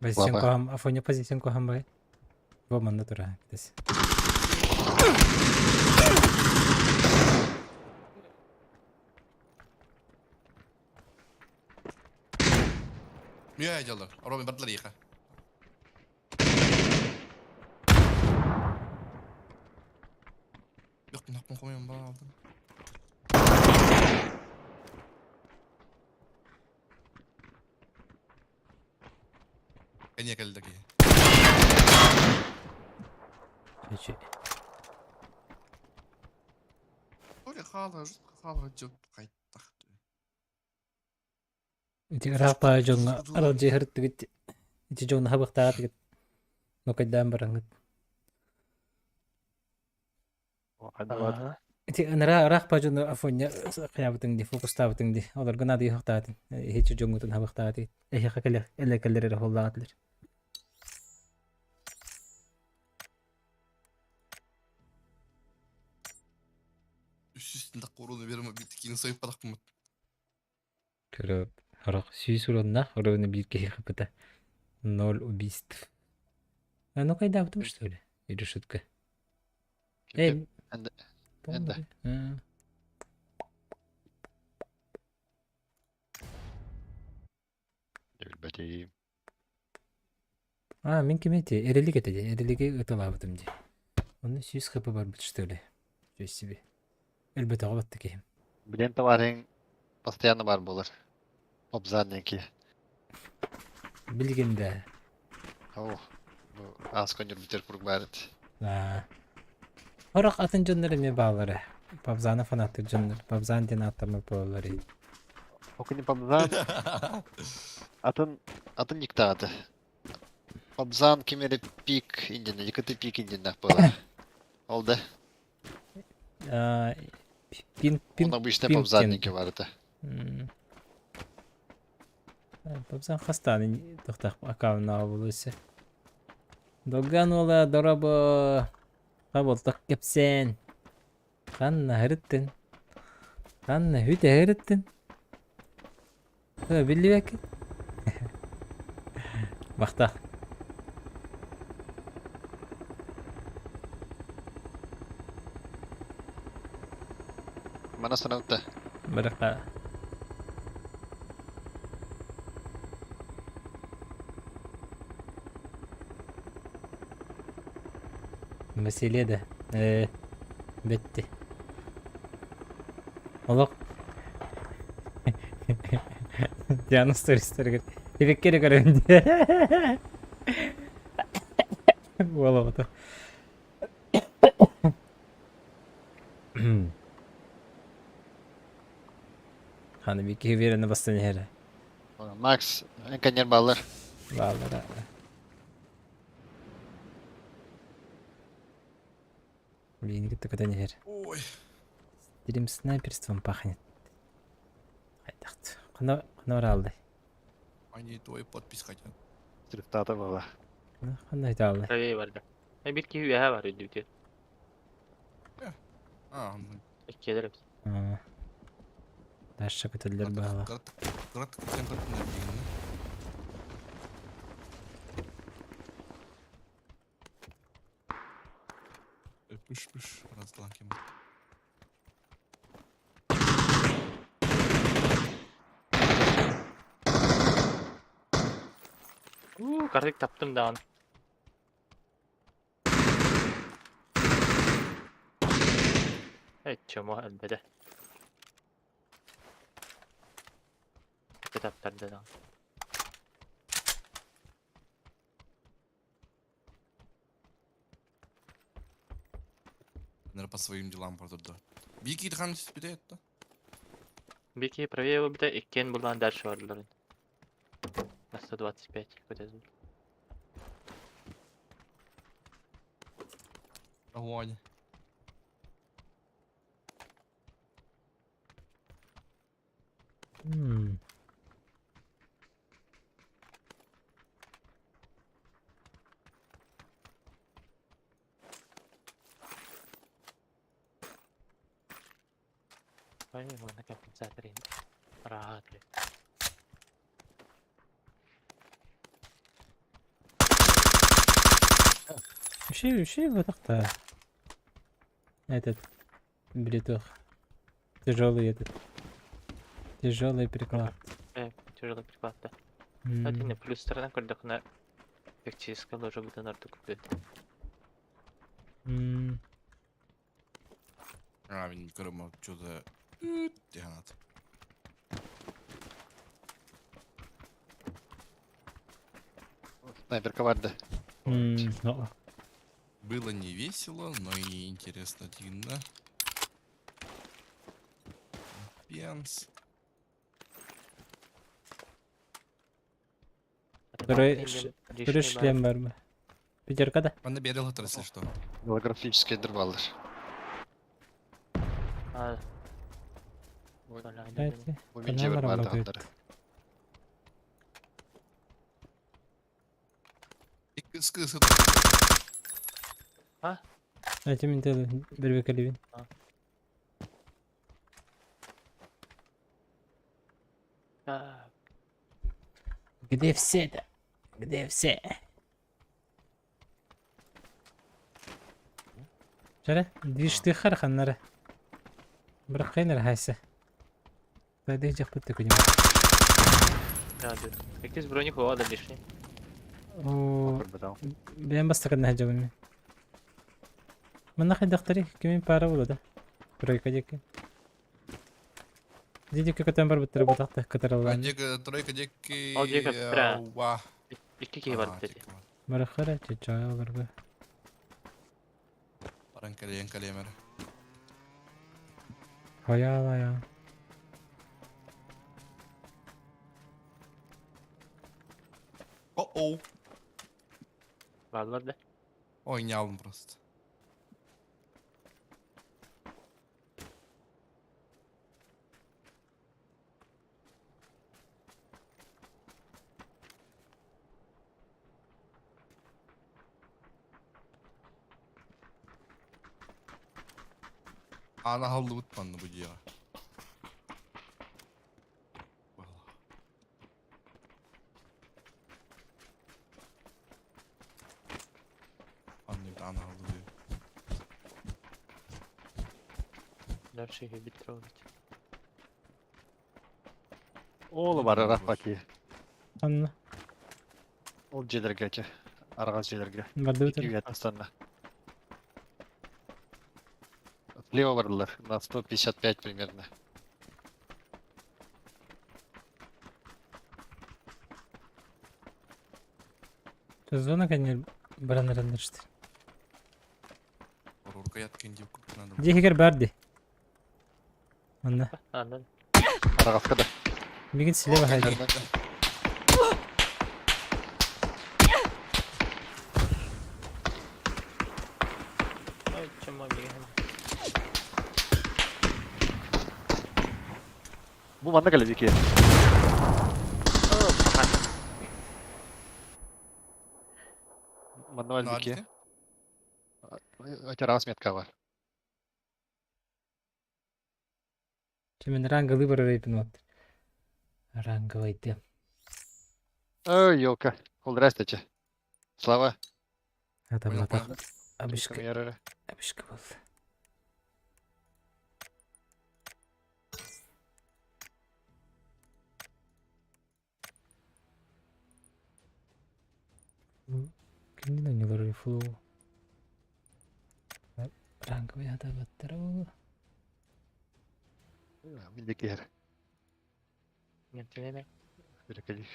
[SPEAKER 2] Позицион
[SPEAKER 5] Лапа.
[SPEAKER 2] куһам, Афоня позицион куһам бай. Бу манна тура китес.
[SPEAKER 1] Мия дьаллар. Робин бардылар иэхэ. Yok nakma koyayım bana aldım. Кэнниэ кэллэ киһи.
[SPEAKER 2] Ичи.
[SPEAKER 1] Ори хаалар, хаалар дьон хайтах.
[SPEAKER 2] Ити ыраах баҕайы дьоҥҥо аралдьыйа сырыттыгыт ити дьону хабыахтаатыгыт нокайдаан бараҥҥыт. Ити ыныраа ыраах баҕайы дьону Афоня хайаабытыҥ дии, фокустаабытыҥ дии, олорго наадыйыахтаатын, иһиччи дьоҥҥутун хабыахтаатыгыт, эһиэхэ кэлэ элэкэлэр эрэ буоллаҕа
[SPEAKER 1] Үс тахкуруну берем бит сайыппатахпымыт.
[SPEAKER 2] Көрө сорох сүүс уроннаах, уровня биир киһи хапыта. Ноль убийств. А ну кайдаабытым что ли? Или шутка? Эй,
[SPEAKER 5] Энде. Энде.
[SPEAKER 2] А.
[SPEAKER 5] Билбэтим.
[SPEAKER 2] А, мин ким эти? Эрилик этэ дии. Эрилиги ыталаабытым дии. Онно 100 хп барбыт что ли? Чё себе. Өлбөтөҕө батта киһим.
[SPEAKER 5] Билен товарың постоянно бар болар. Обзадники.
[SPEAKER 2] Билигин да.
[SPEAKER 5] О, бу аас көннөр бүтэр курдук баар эт.
[SPEAKER 2] Аа. Сорох атын дьоннор эмиэ бааллара. Пабзаны фанаттыыр дьоннор. Пабзан диэн ааттаммыт буолаллар.
[SPEAKER 5] Окуни Пабзан атын атын никтааты. Пабзан ким эрэ пик индиэнэ, якыты пик индиэннээх буолар. Ол да.
[SPEAKER 2] Аа, пин пин
[SPEAKER 5] Он обычно
[SPEAKER 2] пинг диэн.
[SPEAKER 5] пабзанники бар этэ.
[SPEAKER 2] Пабзан хастаан тохтоох аккауннааҕа буолуо өссө. Долган уола дорообо хабылтах кэпсээн. Ханна һырыттын? Ханна хүтэ һырыттын? Биллибэккин? Махтал.
[SPEAKER 5] Мана санатта.
[SPEAKER 2] Бырахта. Василия да э, бетти. Олох Диана стористарыгар Тибиккэ эрэ көрөбүн дии. Уол оҕото. Ханы бии киһи биэрэнэ бастан иһэрэ.
[SPEAKER 5] Макс, эн кэннер бааллар.
[SPEAKER 2] Бааллара. Блин, кытта көтөн иһэр.
[SPEAKER 1] Ой.
[SPEAKER 2] Стрим снайперством пахнет. Хайдахт. Хана хана бараалдай.
[SPEAKER 1] Они твой подпись хотят.
[SPEAKER 5] Стрифтата была.
[SPEAKER 2] Хана айтаалдай.
[SPEAKER 4] Правее барда. Бир киһи үөһэ бар үрдүбүтүгэр.
[SPEAKER 1] А, ну,
[SPEAKER 4] Иккиэлэр эбит.
[SPEAKER 2] Дальше көтөллөр баала.
[SPEAKER 1] Кыратык кытын кытын дигин. Пыш пыш разлан кем.
[SPEAKER 4] Уу, картик таптым даҕаны. Чомо элбэдэ. Таптарды даҕаны.
[SPEAKER 1] Наверное, по своим делам просто. Бики хан спитает, да?
[SPEAKER 4] Бики правее убита, иккиэн булаан дальше бардылар. На 125 какой-то звук.
[SPEAKER 1] Огонь.
[SPEAKER 4] Ой, манна компенсатор Раат.
[SPEAKER 2] Үшей, вот так-то. Этот, блитух. Тяжелый этот. Тяжелый приклад.
[SPEAKER 4] Тяжелый приклад, да. Один плюс сторона көрдөхүнэ фактически ложа бутан артык купит.
[SPEAKER 1] А, мен көрөм что-то диһанат.
[SPEAKER 5] Снайперка барды.
[SPEAKER 1] Было не весело, но и интересно дигинна. Пенс.
[SPEAKER 2] Второй Второй шлем бар бы. Пятерка да?
[SPEAKER 1] Аны берил если что.
[SPEAKER 5] Голографический дырбалар.
[SPEAKER 4] А,
[SPEAKER 2] Дайте.
[SPEAKER 5] Бу мен жебір
[SPEAKER 2] Каналар
[SPEAKER 5] барды
[SPEAKER 2] работает.
[SPEAKER 5] андары.
[SPEAKER 1] Кыс-кыс.
[SPEAKER 2] Дайте мен теле бир бекелибин.
[SPEAKER 4] Так,
[SPEAKER 2] Где все-то? Где все? Чара, движ ты ханнара. Бірақ қайнар хайсы. Тайды жақ бітті күнім.
[SPEAKER 4] да, да. Какие броник да лишний.
[SPEAKER 2] О,
[SPEAKER 5] Көрбөтөм.
[SPEAKER 2] бән бастықын хажабын мен. Мына хайдақтары кимин пара болады. Тройка деки. Дидик көтөн бар быттыры бутакты кытырылган.
[SPEAKER 1] Дека, тройка деки.
[SPEAKER 4] Ал дека бра.
[SPEAKER 1] Ва.
[SPEAKER 4] Икки киһи бар бит.
[SPEAKER 2] Барахара чачай оларга.
[SPEAKER 1] Баран кален калемер.
[SPEAKER 2] Хаяла я.
[SPEAKER 1] О-оу.
[SPEAKER 4] Баалар да.
[SPEAKER 1] Ой, не алым просто. Ана халды бутманды бу дияға. Анны ана халды diyor.
[SPEAKER 4] Дальше их бит трогать.
[SPEAKER 5] Оолу бар Рафаки.
[SPEAKER 2] Анна.
[SPEAKER 5] Ол жерлерге че. Арган жерлерге.
[SPEAKER 2] Барды
[SPEAKER 5] Ики
[SPEAKER 2] бітір.
[SPEAKER 5] Вьетнамстанна. Слева бардылар. На 155 примерно.
[SPEAKER 2] Зона конечно баранырандырышты.
[SPEAKER 1] Рукоятка индив купить надо.
[SPEAKER 2] Дихигер барды. Анна.
[SPEAKER 4] Андан.
[SPEAKER 5] Арагаска да.
[SPEAKER 2] Мигин слева хайды.
[SPEAKER 4] Ой, чмо билигин.
[SPEAKER 5] Бу манна кэлэ Вики. Манна бар Вики. Эти раз метка бар.
[SPEAKER 2] Чемен рангалыы барар вот. Ранговайды.
[SPEAKER 5] Ой, елка. Ол здрасте. Слава.
[SPEAKER 2] Адам
[SPEAKER 1] Понял,
[SPEAKER 2] атах.
[SPEAKER 1] понял.
[SPEAKER 2] Абышка.
[SPEAKER 5] Камеры.
[SPEAKER 2] Абышка был. Киндин ойнолор флоу. Ранговый атабаттар ол.
[SPEAKER 5] Мин Вики ер.
[SPEAKER 4] Ментилеме.
[SPEAKER 5] Бирекелик.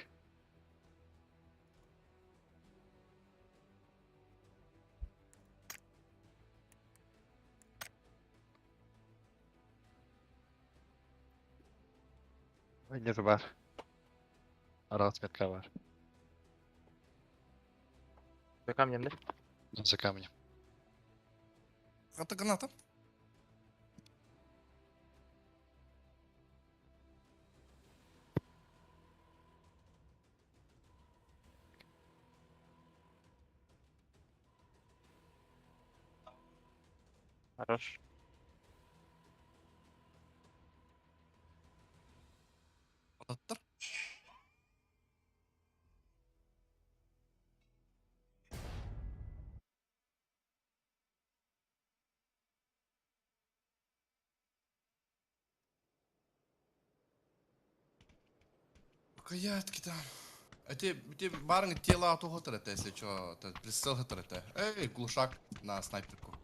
[SPEAKER 5] Не бар. Раз метка бар.
[SPEAKER 4] За камнем, да?
[SPEAKER 5] За камнем.
[SPEAKER 1] Хата граната.
[SPEAKER 4] Хорош.
[SPEAKER 1] Ататтар. Рукоятки там. А те, те барың тела атуға это, если чё, это прицел это. Эй, глушак на снайперку.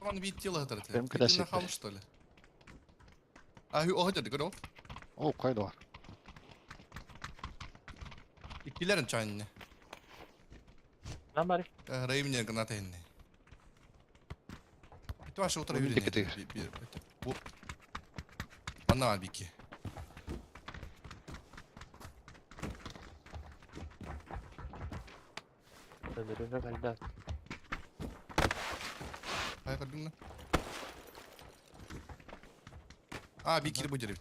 [SPEAKER 1] Он видит тело это.
[SPEAKER 5] Прям
[SPEAKER 1] Ты
[SPEAKER 5] когда
[SPEAKER 1] нахал,
[SPEAKER 5] сидит.
[SPEAKER 1] что ли? А, о, это, говорю.
[SPEAKER 5] О, кайда бар.
[SPEAKER 1] Иккилерин чайны.
[SPEAKER 4] Нам бari.
[SPEAKER 1] Реймне граната инне. Это ваше утро
[SPEAKER 5] Ой,
[SPEAKER 1] юрий.
[SPEAKER 5] ты.
[SPEAKER 1] Она бики.
[SPEAKER 4] Öldürüyor galiba.
[SPEAKER 1] Ай, кабинна. А, бики будет.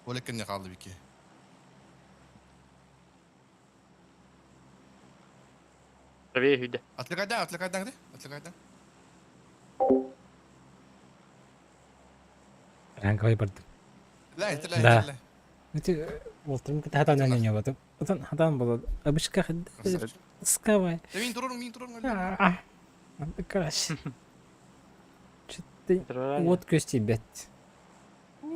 [SPEAKER 1] Олекен не қалды бики.
[SPEAKER 4] Правее hüde.
[SPEAKER 1] Отвлекайдан, отвлекайдан где? Отвлекайдан.
[SPEAKER 2] Ранговый бардым.
[SPEAKER 1] Лай, лай,
[SPEAKER 2] Да.
[SPEAKER 1] лай.
[SPEAKER 2] Эти Волтырым кыта хатан не было. Отан хатан было. Абышка скавай.
[SPEAKER 1] Да мин турурум, мин турурум.
[SPEAKER 2] Краш. Чүтті от көсти бәт.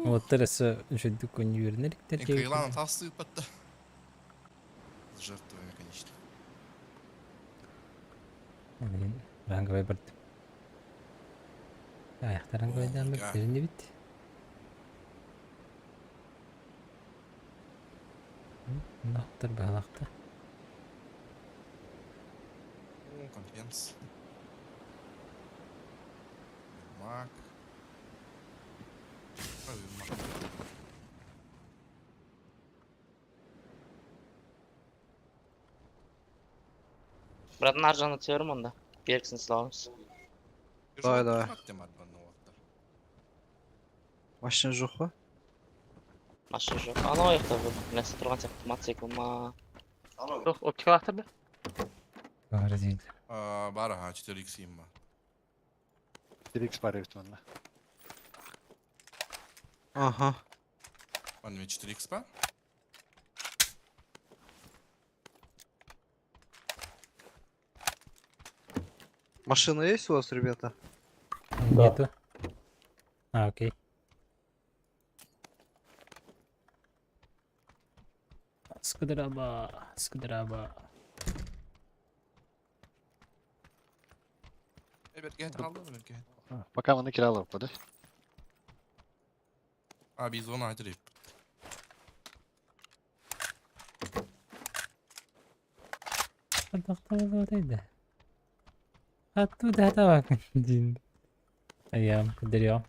[SPEAKER 2] Оттарысы жүдді көн юрнеліктер.
[SPEAKER 1] Кайлан тасы патта. С жертвами, конечно.
[SPEAKER 2] Ранговый бардым. Аяқта ранговыйдан бір терінде бит. Нақтыр балақты.
[SPEAKER 1] О, компенс. Мак. Ой, мак.
[SPEAKER 7] Братан ар жағына түсе беремін онда. Беріксін сыламыз.
[SPEAKER 8] Давай, давай.
[SPEAKER 1] Мак тем арбан оттар.
[SPEAKER 8] Машина жоқ па?
[SPEAKER 7] Машина жоқ. Анау аяқта бір нәрсе тұрған сияқты. Мотоцикл ма?
[SPEAKER 4] Жоқ, оптика лақтырды.
[SPEAKER 2] Бары дейді.
[SPEAKER 1] А, бар, ага, 4х има.
[SPEAKER 5] 4x бар ебит манна.
[SPEAKER 8] Ага.
[SPEAKER 1] Он мне 4х па?
[SPEAKER 8] Машина есть у вас, ребята?
[SPEAKER 2] Нету. А, окей. Скудраба, скудраба.
[SPEAKER 1] Evet, gel aldı mı? Gel.
[SPEAKER 5] Пока маны киралап, да?
[SPEAKER 1] А, biz onu acırıp.
[SPEAKER 2] Қандақтар бар еді. Оттуда табак дин. Я подарил.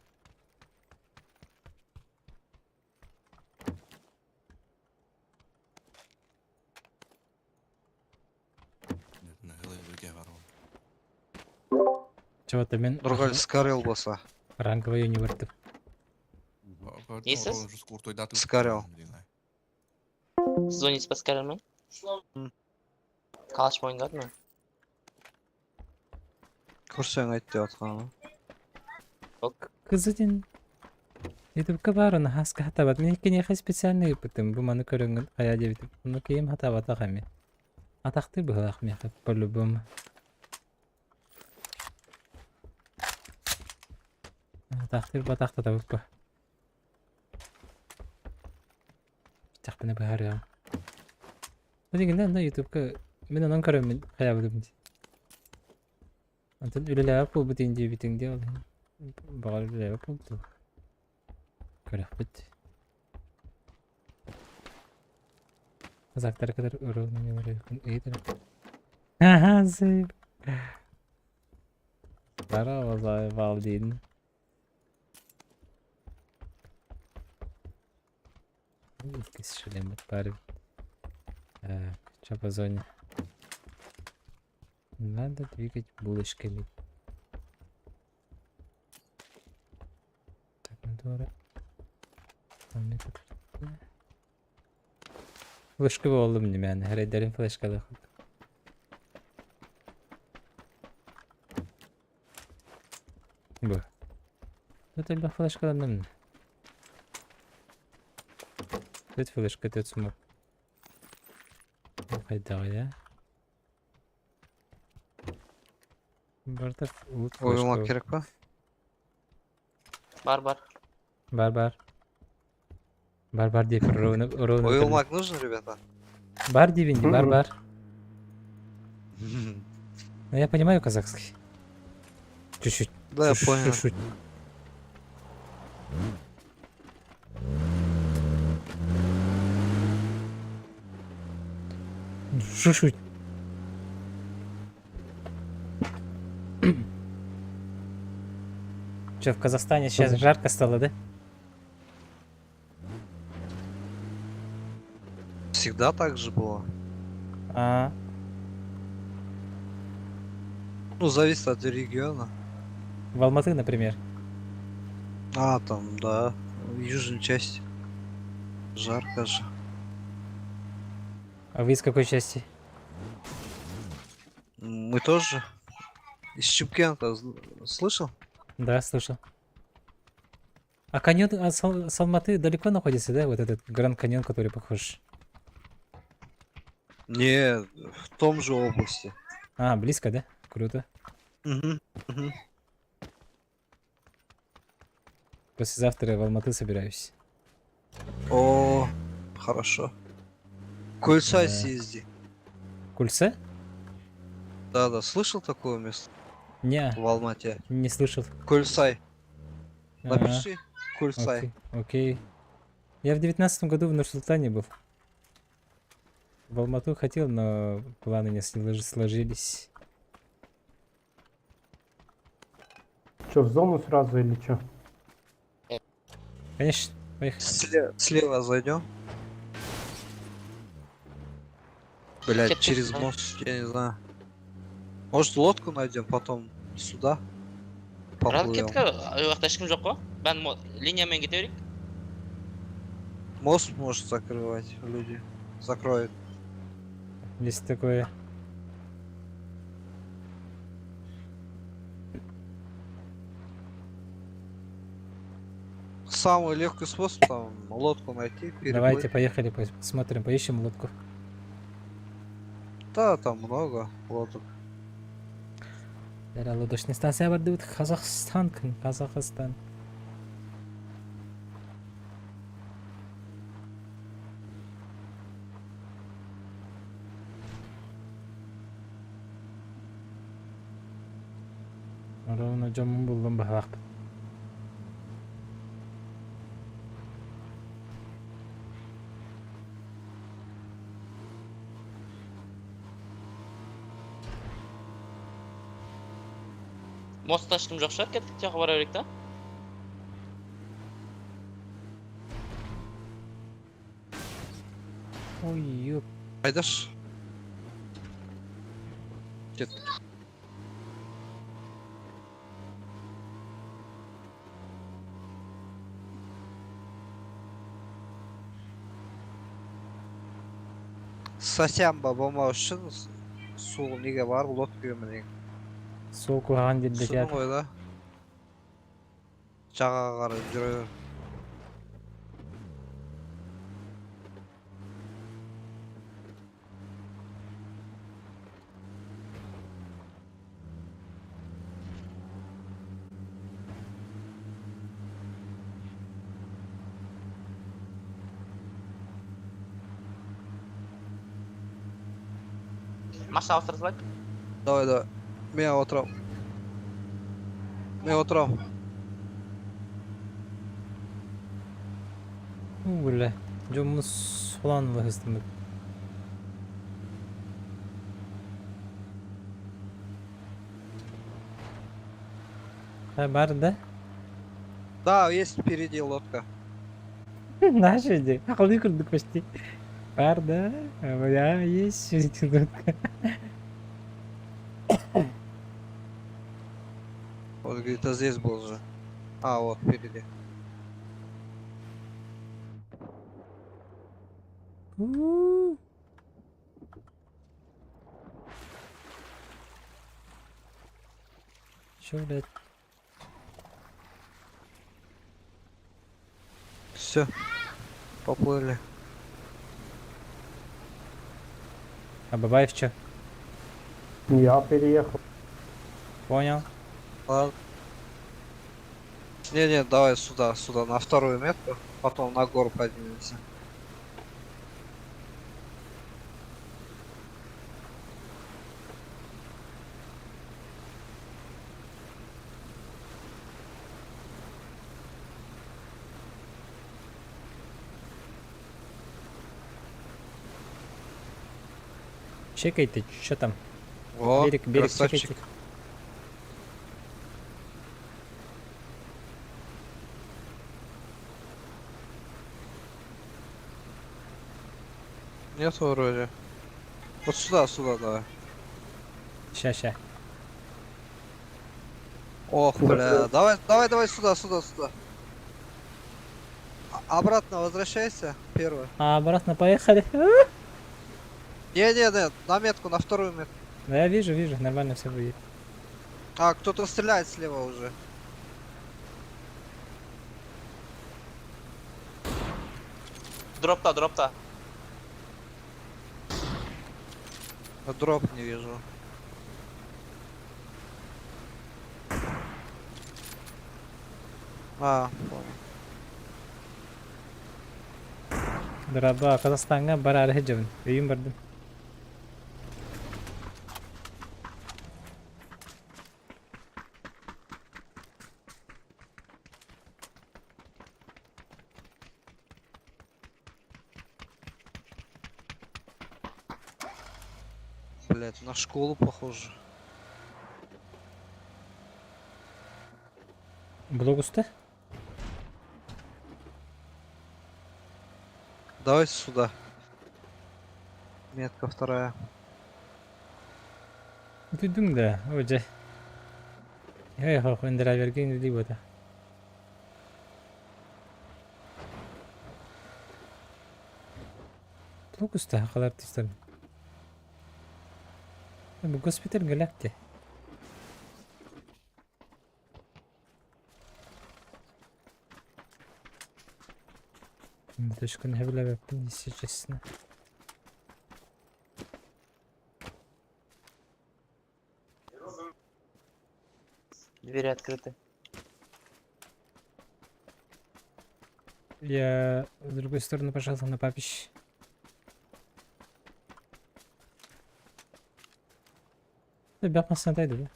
[SPEAKER 2] Чего-то мен
[SPEAKER 8] Другой скорел болса.
[SPEAKER 2] ранговый не выртып.
[SPEAKER 7] Несіз?
[SPEAKER 8] Скорел.
[SPEAKER 7] Сіз ойнайсыз ба Скайриммен?
[SPEAKER 8] М.
[SPEAKER 7] Калаш ойнадым мен.
[SPEAKER 8] Көрсең айт деп жатқаны.
[SPEAKER 2] Кызытин. Ютубка бар оны хаска хатабат. Мен кинеха специальный ыпытым. Бу маны көрөңүн хая дебитим. Оны кийим хатабат ахами. Атакты быһылах меха по-любому. Атакты батакта табып ба. Тахпына быһарыам. Дигенде анда ютубка мен онон көрөмүн хая булым. Антон үлеләп бу битин дебитиң де ол. Бағар үлеләп булды. Көрөкпүт. Казактар кадar ровно Ага, зып. Здорово, Валдин. Шлем парень. Так, что по зоне? Надо двигать булочками. Так, ну добре. Там не тут. Флешка болдум немен, рейдерин флешкада. Бу. Тут элбэх флешкаланным. Тут флешка, тут смок. Хайда я. Барда лут
[SPEAKER 8] Ойламақ
[SPEAKER 2] флешка.
[SPEAKER 8] керек па?
[SPEAKER 7] Бар бар.
[SPEAKER 2] Бар бар. Бар бар деп ровно ровно.
[SPEAKER 8] Ойламақ нужен, ребята?
[SPEAKER 2] Бар дебинди, бар бар. Ну я понимаю казахский. Чуть-чуть.
[SPEAKER 8] Да, я понял.
[SPEAKER 2] Чуть-чуть. Чуть-чуть. Че, в Казахстане сейчас жарко стало, да?
[SPEAKER 8] Всегда так же было.
[SPEAKER 2] А,
[SPEAKER 8] Ну, зависит от региона.
[SPEAKER 2] в Алматы, например.
[SPEAKER 8] А, там, да, в южной части. Жарко же.
[SPEAKER 2] А вы из какой части?
[SPEAKER 8] Мы тоже. Из Чимкента слышал?
[SPEAKER 2] Да, слышал. А каньон от с Алматы далеко находится, да? Вот этот Гранд Каньон, который похож.
[SPEAKER 8] Не, в том же области.
[SPEAKER 2] А, близко, да? Круто.
[SPEAKER 8] Угу, угу.
[SPEAKER 2] Послезавтра я в Алматы собираюсь.
[SPEAKER 8] О, хорошо. Кульсай
[SPEAKER 2] Да.
[SPEAKER 8] съезди.
[SPEAKER 2] Кульсе?
[SPEAKER 8] Да-да, слышал такое место
[SPEAKER 2] Не,
[SPEAKER 8] в Алмате?
[SPEAKER 2] не слышал.
[SPEAKER 8] Кульсай.
[SPEAKER 2] А,
[SPEAKER 8] Напиши Кульсай.
[SPEAKER 2] окей, окей. Я в 19-м году в Нур-Султане был. В Алмату хотел, но планы не сложились.
[SPEAKER 9] Че, в зону сразу или че?
[SPEAKER 2] Конечно, поехали.
[SPEAKER 8] Слева зайдем. Блять,
[SPEAKER 7] Кепка
[SPEAKER 8] через
[SPEAKER 7] сюда.
[SPEAKER 8] мост, я не знаю. Может, лодку найдем, потом сюда
[SPEAKER 7] Ран
[SPEAKER 8] поплывем.
[SPEAKER 7] кеттік ол жақта ешкім жоқ қой. Бән линиямен кете берейік.
[SPEAKER 8] Мост может закрывать люди. Закроют.
[SPEAKER 2] Есть такое.
[SPEAKER 8] Самый легкий способ там лодку найти, переплыть.
[SPEAKER 2] Давайте, поехали, посмотрим, поищем лодку.
[SPEAKER 8] Да, там много лодок.
[SPEAKER 2] Бля, лодочная станция бар дейт Казахстан, Казахстан. Ровно жомун булдум баһалаах.
[SPEAKER 7] Мостта ешкім жоқ шығар, кеттік тияққа бара берейік та.
[SPEAKER 2] Ой, ёп.
[SPEAKER 8] Айдаш. Кет. Сасямба болмау үшін су неге барып лодкаға мінейік.
[SPEAKER 2] Сол куһаҕан диэбитэ.
[SPEAKER 8] Судың ғой да. Жағаға қарай жүре бер.
[SPEAKER 7] Машина ауыстыра салайық.
[SPEAKER 8] Давай, давай. Мен отырамын. Мен отырамын.
[SPEAKER 2] Бля, дьоммут сулаан ыһыстыммыт. Ha, бар да?
[SPEAKER 8] Да, есть впереди лодка.
[SPEAKER 2] Наша иди. Акылды курдук почти. Бар да? Да, есть лодка.
[SPEAKER 8] Вот где-то здесь был же. А, вот впереди.
[SPEAKER 2] У-у-у. Чё, блядь?
[SPEAKER 8] Все. Поплыли.
[SPEAKER 2] А Бабаев чё?
[SPEAKER 9] Я переехал.
[SPEAKER 2] Понял.
[SPEAKER 8] Ладно. Не-не, давай сюда, сюда, на вторую метку, потом на гору поднимемся.
[SPEAKER 2] Чекайте, чё там?
[SPEAKER 8] О,
[SPEAKER 2] Берег, берег,
[SPEAKER 8] красавчик.
[SPEAKER 2] чекайте.
[SPEAKER 8] Нет вроде. Вот сюда, сюда, давай.
[SPEAKER 2] Ща, ща.
[SPEAKER 8] Ох, бля, давай, давай, давай сюда, сюда, сюда. Обратно возвращайся, первое.
[SPEAKER 2] А, обратно поехали.
[SPEAKER 8] Не-не-не, на метку, на вторую метку.
[SPEAKER 2] Да я вижу, вижу, нормально все будет.
[SPEAKER 8] А, кто-то стреляет слева уже.
[SPEAKER 7] Дропта, дропта.
[SPEAKER 8] А Дроп не вижу. А, понял.
[SPEAKER 2] Дороба, Казахстанга барар хеджабын. Үйüm бардым.
[SPEAKER 8] Блять, на школу похоже.
[SPEAKER 2] Блок уста?
[SPEAKER 8] Давай сюда. Метка вторая.
[SPEAKER 2] Түйдүң да, уже. Эй, хох, өндіре берген или бота. Блок уста, қалар түстім. Бу госпиталь галакте. Точка не билебеппин, если честно.
[SPEAKER 7] Двери открыты.
[SPEAKER 2] Я в другую сторону пошел на папищ. Бяпмасына тайды да?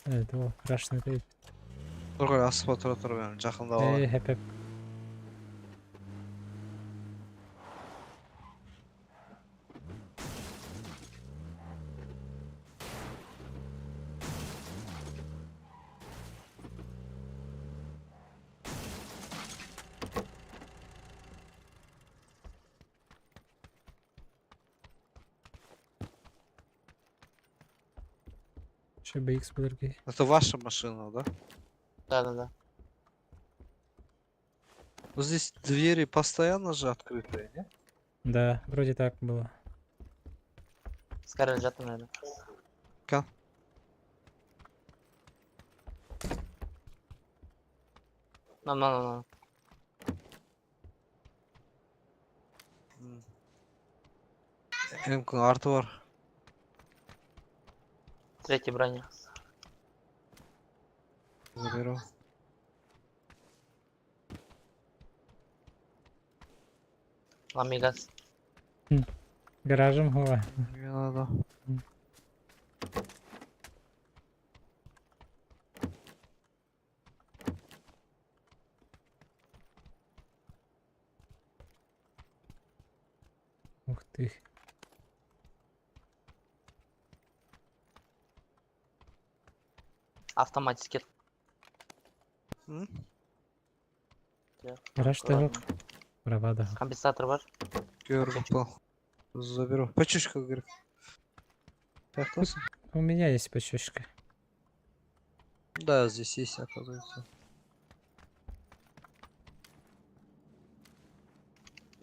[SPEAKER 2] Evet o крашеный тайды.
[SPEAKER 8] Другой осмотр отыр жақында
[SPEAKER 2] Эй,
[SPEAKER 8] алады.
[SPEAKER 2] хеп хеп. Че BX буларги.
[SPEAKER 8] Это ваша машина, да?
[SPEAKER 7] Да-да-да.
[SPEAKER 8] Ну здесь двери постоянно же открытые, не?
[SPEAKER 2] Да, вроде так было.
[SPEAKER 7] Скорее жатыр, наверное.
[SPEAKER 8] Ка.
[SPEAKER 7] На, на, на, на.
[SPEAKER 8] М-ка арты бар.
[SPEAKER 7] Третий броня.
[SPEAKER 8] Заберу.
[SPEAKER 7] Ламигас.
[SPEAKER 2] Гаражем гова.
[SPEAKER 8] Не надо.
[SPEAKER 2] Ух ты.
[SPEAKER 7] Автоматический.
[SPEAKER 8] М?
[SPEAKER 2] Гараж
[SPEAKER 7] Аккуратно.
[SPEAKER 2] того. Правада.
[SPEAKER 7] Компенсатор бар.
[SPEAKER 8] Георг упал. Заберу. Почушка, говорит. Картос?
[SPEAKER 2] У меня есть почечка.
[SPEAKER 8] Да, здесь есть, оказывается.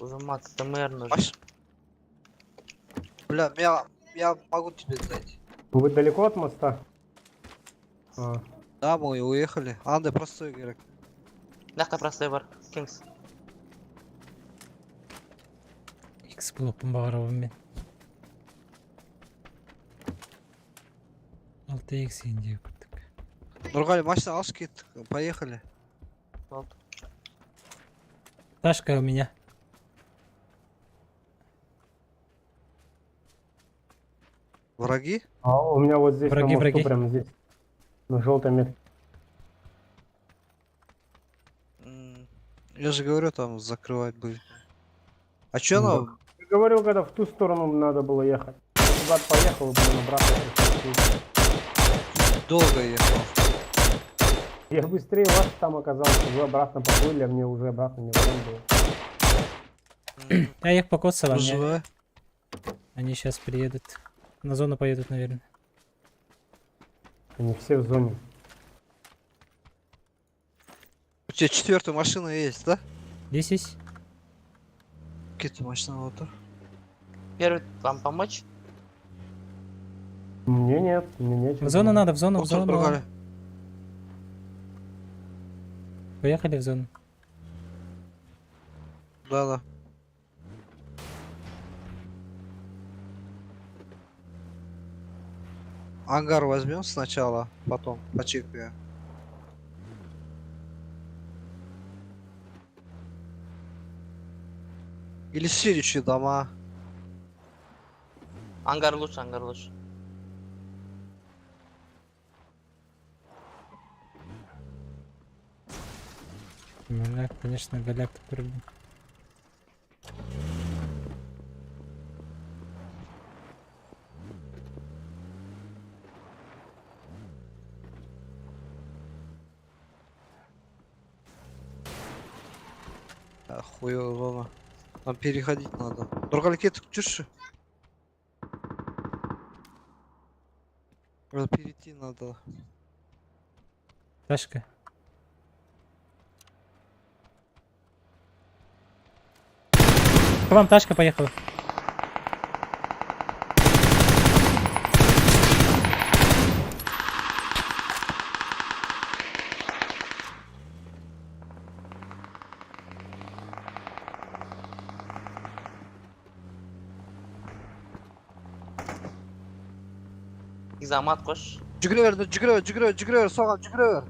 [SPEAKER 7] Уже Макс, ТМР нужен.
[SPEAKER 8] Маш... Бля, я могу тебе дать.
[SPEAKER 9] Вы далеко от моста? А,
[SPEAKER 8] Да, мы уехали. Анды, простой, говорит.
[SPEAKER 7] Мягко простой бар. Кингс.
[SPEAKER 2] X булып бағарабын мен. 6x енді күттік.
[SPEAKER 8] Нургали, машина алшы кеттік. Поехали.
[SPEAKER 7] Вот.
[SPEAKER 2] Ташка у меня.
[SPEAKER 8] Враги?
[SPEAKER 9] А у меня вот здесь
[SPEAKER 2] Враги,
[SPEAKER 9] на мосту,
[SPEAKER 2] враги.
[SPEAKER 9] прямо здесь. На желтой метке.
[SPEAKER 8] Я же говорю, там закрывать будет. А чё
[SPEAKER 9] Ну
[SPEAKER 8] она?
[SPEAKER 9] Я говорил, когда в ту сторону надо было ехать. Я туда поехал, блин, обратно. пришел.
[SPEAKER 8] Долго ехал.
[SPEAKER 9] Я быстрее вас там оказался, вы обратно поплыли, а мне уже обратно не вариант было.
[SPEAKER 2] Я их покоцал, они,
[SPEAKER 8] Живая.
[SPEAKER 2] они сейчас приедут. На зону поедут, наверное.
[SPEAKER 9] Они все в зоне.
[SPEAKER 8] У тебя четвертая машина есть, да?
[SPEAKER 2] Здесь есть?
[SPEAKER 8] Какие-то машина вот.
[SPEAKER 7] Первый вам помочь?
[SPEAKER 9] Мне нет, мне нечем.
[SPEAKER 2] В зону надо, в зону, в
[SPEAKER 8] Вот
[SPEAKER 2] зону.
[SPEAKER 8] Нургали.
[SPEAKER 2] Поехали в зону.
[SPEAKER 8] Да, да. Ангар возьмем сначала, потом почекаем. Или следующие дома.
[SPEAKER 7] Ангар лучше, ангар лучше.
[SPEAKER 2] Бля, конечно, голяк такой.
[SPEAKER 8] Хуёвая зона. Нам переходить надо. Нургали кеттік жүрші. Надо перейти надо.
[SPEAKER 2] Ташка. К вам ташка поехала.
[SPEAKER 7] Замат қош.
[SPEAKER 8] Жүгіре бер, жүгіре бер, жүгіре бер, жүгіре бер, соған жүгіре бер.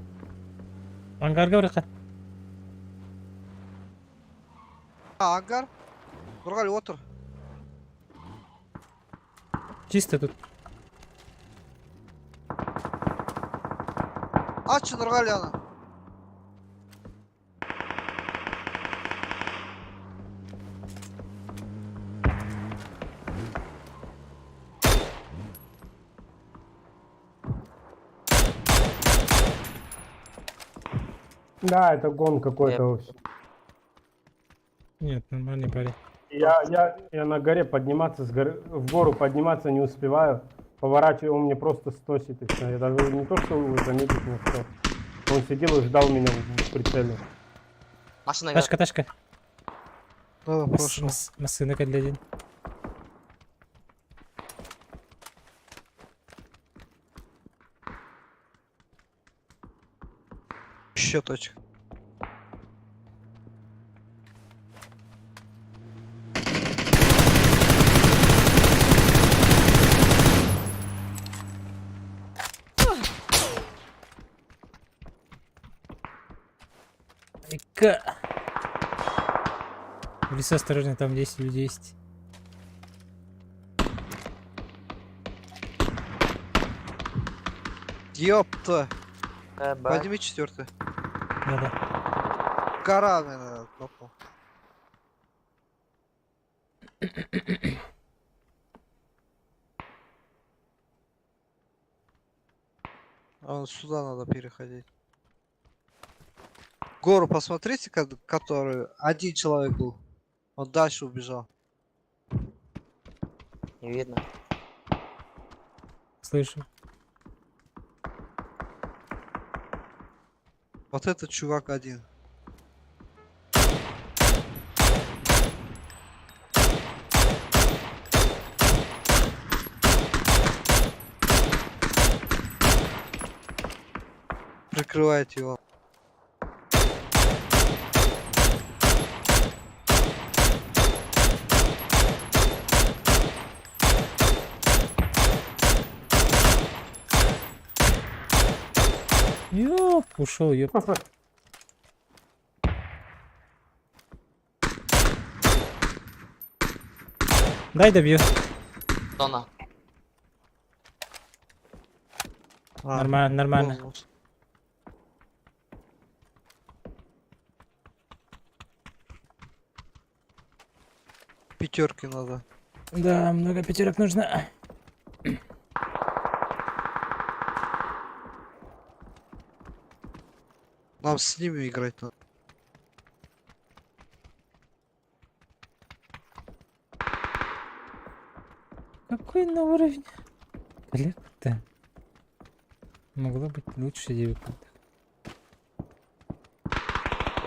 [SPEAKER 2] Ангарға барыққа.
[SPEAKER 8] А, ангар. Нұрғали отыр.
[SPEAKER 2] Чисто тут.
[SPEAKER 8] Атшы Нұрғали аны.
[SPEAKER 9] Да, это гон какой-то вообще.
[SPEAKER 2] Нет, нормальный парень.
[SPEAKER 9] Я на горе подниматься, с горы, в гору подниматься не успеваю. Поворачиваю, он мне просто сносит и все. Я даже не то, что его заметить не успел. Он сидел и ждал меня в прицеле.
[SPEAKER 7] Машина
[SPEAKER 2] Тачка, тачка.
[SPEAKER 8] Да, прошел.
[SPEAKER 2] Массыына кэллэ.
[SPEAKER 8] Еще точка.
[SPEAKER 2] Айка. В лесу осторожно, там 10 людей есть.
[SPEAKER 8] Ёпта.
[SPEAKER 7] Б.
[SPEAKER 8] Подними четвертый.
[SPEAKER 2] Да-да.
[SPEAKER 8] Гора, наверное, кнопку. А вон сюда надо переходить. Гору посмотрите, который один человек был. Он дальше убежал.
[SPEAKER 7] Не видно.
[SPEAKER 2] Слышу.
[SPEAKER 8] Вот этот чувак один. Прикрывает его.
[SPEAKER 2] Ёп, ушел, ёп. Дай добью.
[SPEAKER 7] Зона.
[SPEAKER 8] А,
[SPEAKER 2] Нормально, нормально.
[SPEAKER 8] вон он. Пятерки надо.
[SPEAKER 2] Да, много пятерок нужно.
[SPEAKER 8] Нам с ними играть надо.
[SPEAKER 2] Какой на уровень? Бля-то. Могло быть лучше 9.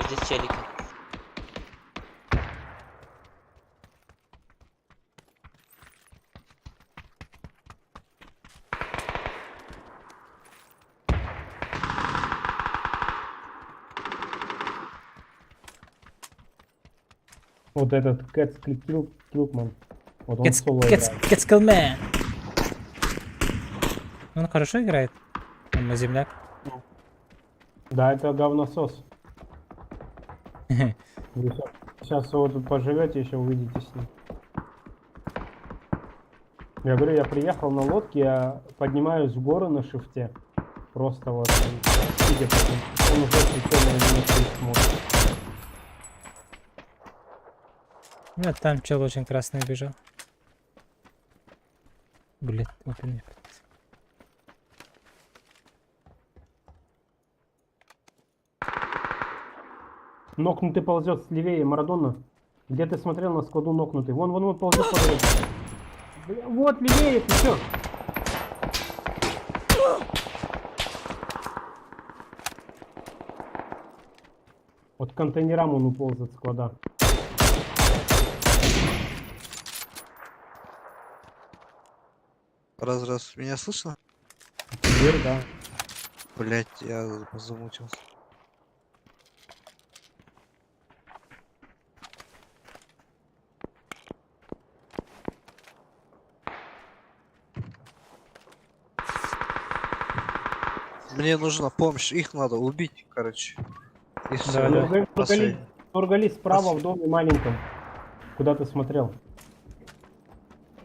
[SPEAKER 7] Здесь челики.
[SPEAKER 9] Вот этот Кэтс Килкман. Вот он
[SPEAKER 2] Кэтс,
[SPEAKER 9] соло
[SPEAKER 2] Кэтс,
[SPEAKER 9] играет.
[SPEAKER 2] Кэтскиллмен. Он хорошо играет. Он мой земляк.
[SPEAKER 9] Да, это говносос. Сейчас вот поживете, еще увидите с ним. Я говорю, я приехал на лодке, я поднимаюсь в гору на шифте. Просто вот, сидя под ним. Он уже случайно меня стоит, смотрит.
[SPEAKER 2] Вот там чел очень красный бежал. Блять, open weapon.
[SPEAKER 9] Нокнутый ползет левее Марадона. Где ты смотрел на складу нокнутый? Вон, вон, вон ползет по дороге. Бля, вот левее, ты чё? Вот к контейнерам он уполз от склада.
[SPEAKER 8] Раз, раз. Меня слышно?
[SPEAKER 9] Теперь, да.
[SPEAKER 8] Блять, я замутился. Мне нужна помощь, их надо убить, короче. И всё,
[SPEAKER 2] Да, да.
[SPEAKER 9] Нургали,
[SPEAKER 8] последний.
[SPEAKER 9] Нургали справа в доме маленьком. Куда ты смотрел?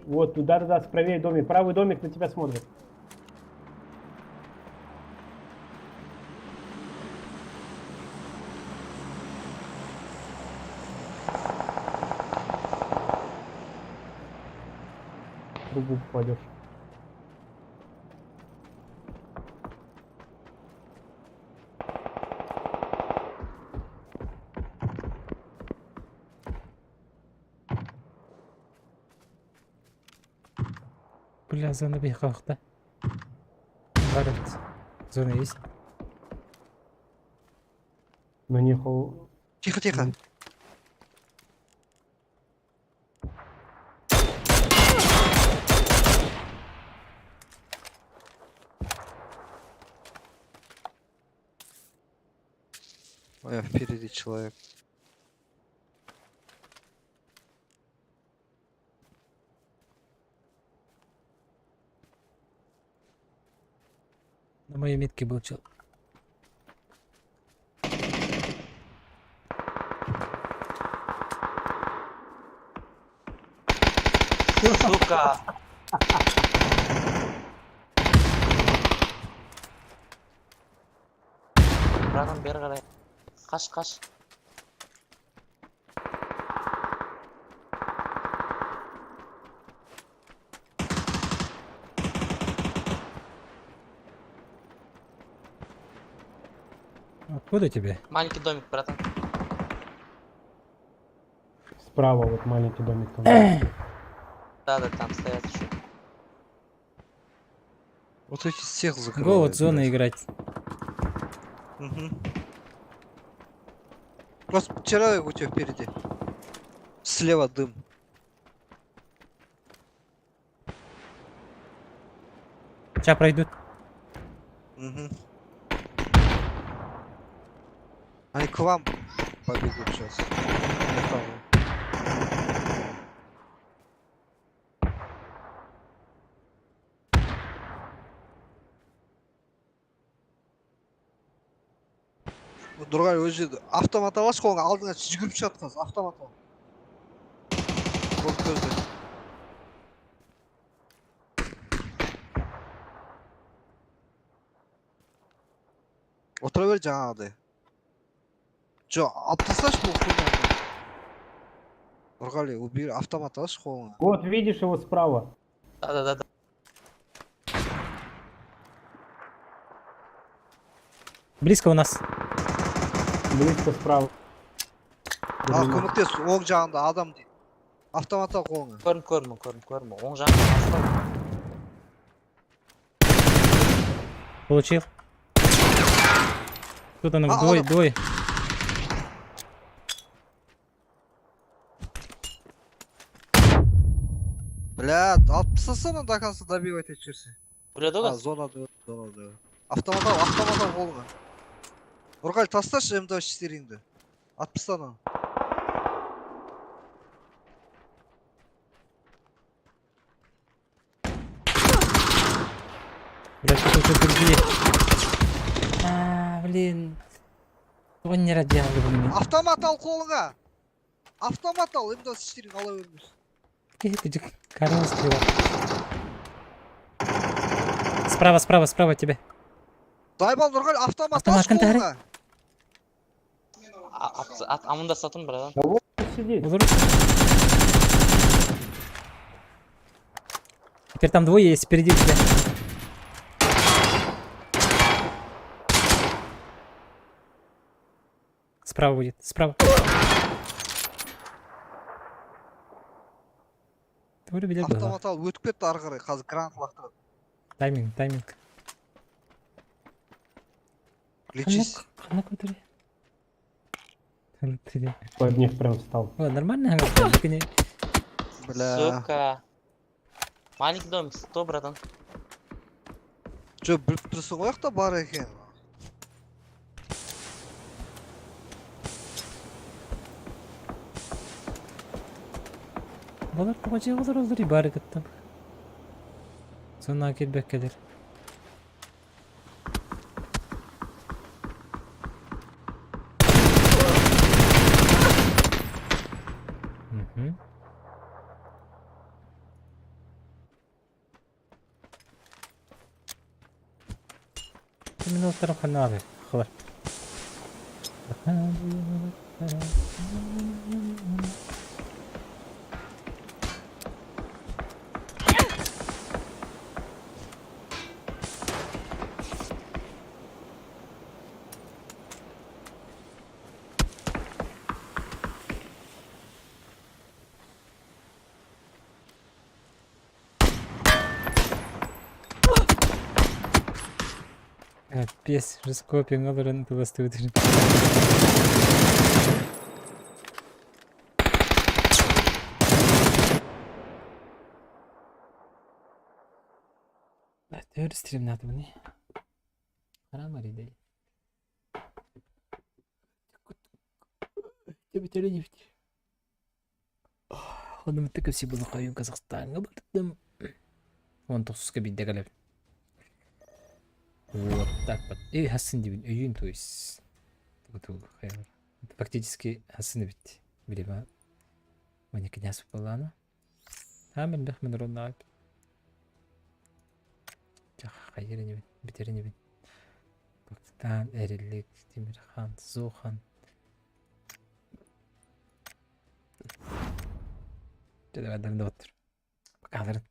[SPEAKER 9] Вот, да-да-да, справее домик. Правый домик на тебя смотрит. В Трубу попадешь.
[SPEAKER 2] Бля, зона бихахта. Бар эбит. Зона есть.
[SPEAKER 9] На них ол-
[SPEAKER 8] Тихо, тихо. Ой, а впереди человек.
[SPEAKER 2] На моей метке был чел.
[SPEAKER 7] Сука! Братан, бері қарай. Қаш, қаш.
[SPEAKER 2] Откуда тебе?
[SPEAKER 7] Маленький домик, братан.
[SPEAKER 9] Справа вот маленький домик там.
[SPEAKER 7] Да, да, там стоят еще.
[SPEAKER 8] Вот эти всех закрывают.
[SPEAKER 2] Го вот зоны
[SPEAKER 8] блядь.
[SPEAKER 2] играть.
[SPEAKER 8] Мгм. Просто человек у тебя впереди. Слева дым.
[SPEAKER 2] Сейчас пройдут.
[SPEAKER 8] Мгм. Они к вам побегут сейчас. Направо. Нұрғали ол жерде автомат аласың қолыңа алдыңа жүгіріп шығады қазір автомат ал. Болды көзде. Отыра бер жаңағыдай. Жоқ, алып тасташы бұл хуйняны. Нұрғали, убери автомат алшы қолыңа.
[SPEAKER 9] Вот видишь его справа.
[SPEAKER 7] Да, да, да, да.
[SPEAKER 2] Близко у нас.
[SPEAKER 9] Близко справа.
[SPEAKER 8] Ал көмектес, оң жағында адам дейді. Автомат ал қолыңа.
[SPEAKER 7] Көрдім, көрдім, көрдім, көрдім. Оң жағында астау.
[SPEAKER 2] Получил. Тут он
[SPEAKER 8] А,
[SPEAKER 2] двое,
[SPEAKER 8] он-
[SPEAKER 2] двое.
[SPEAKER 8] Бля, алып тастасana до конца добивать етіп жіберсе.
[SPEAKER 7] Өледі
[SPEAKER 8] А,
[SPEAKER 7] ғой.
[SPEAKER 8] зонада, зонада. Автомат ал, автомат ал қолыңа. Нұрғали, тасташы М24-іңді. Атып таста ананы.
[SPEAKER 2] Блядь, тут уже другие. А, блин. Он не родил меня.
[SPEAKER 8] Автомат ал қолыңа. Автомат ал, М24-ің ала бермес.
[SPEAKER 2] Корона стрела. Справа, справа, справа тебе.
[SPEAKER 8] Дайбал Нұрғали, автомат
[SPEAKER 2] Автомат
[SPEAKER 8] алшы
[SPEAKER 2] қантары?
[SPEAKER 8] қолыңа.
[SPEAKER 7] А- Ат, ат, амандасатын, братан.
[SPEAKER 9] Да вот сидит.
[SPEAKER 2] Узор. Теперь там двое есть впереди тебя. Справа будет, справа. Твой билет был.
[SPEAKER 8] Автомат ал, өтіп кетті ары қарай, қазір гранат лақтырады.
[SPEAKER 2] Тайминг, тайминг.
[SPEAKER 8] Лечись.
[SPEAKER 2] Ханак көтүрү.
[SPEAKER 9] Под них прям встал.
[SPEAKER 2] О, нормально аңгар. Кини
[SPEAKER 8] Бля.
[SPEAKER 7] Сука. Маленький домик, 100, братан.
[SPEAKER 8] Жо, біліп тұрсың ғой жақта бар екен.
[SPEAKER 2] Болар тоҕо олар олар бары кыттым. Сонна келбек келер. Мгм. Минуттарым ханнары. Хылар. Капец, жескопинг олорон тыластыбыт. Төр стримнатыбыны. Харам арыйдай. Төбөтөрө нефть. Онум тыкып сибылы қайын Казахстанга бардым. Он тоқсуска бидде калеп. Вот так вот. И хасын дибин өйүн то есть. Фактически хасын бит. Билема. Мани князь балана. Хамын бэх мен ронна. Хайырын битерин бит. Бактан Эрилик, Тимирхан, Зохан. Дэ, давай, давай, Пока.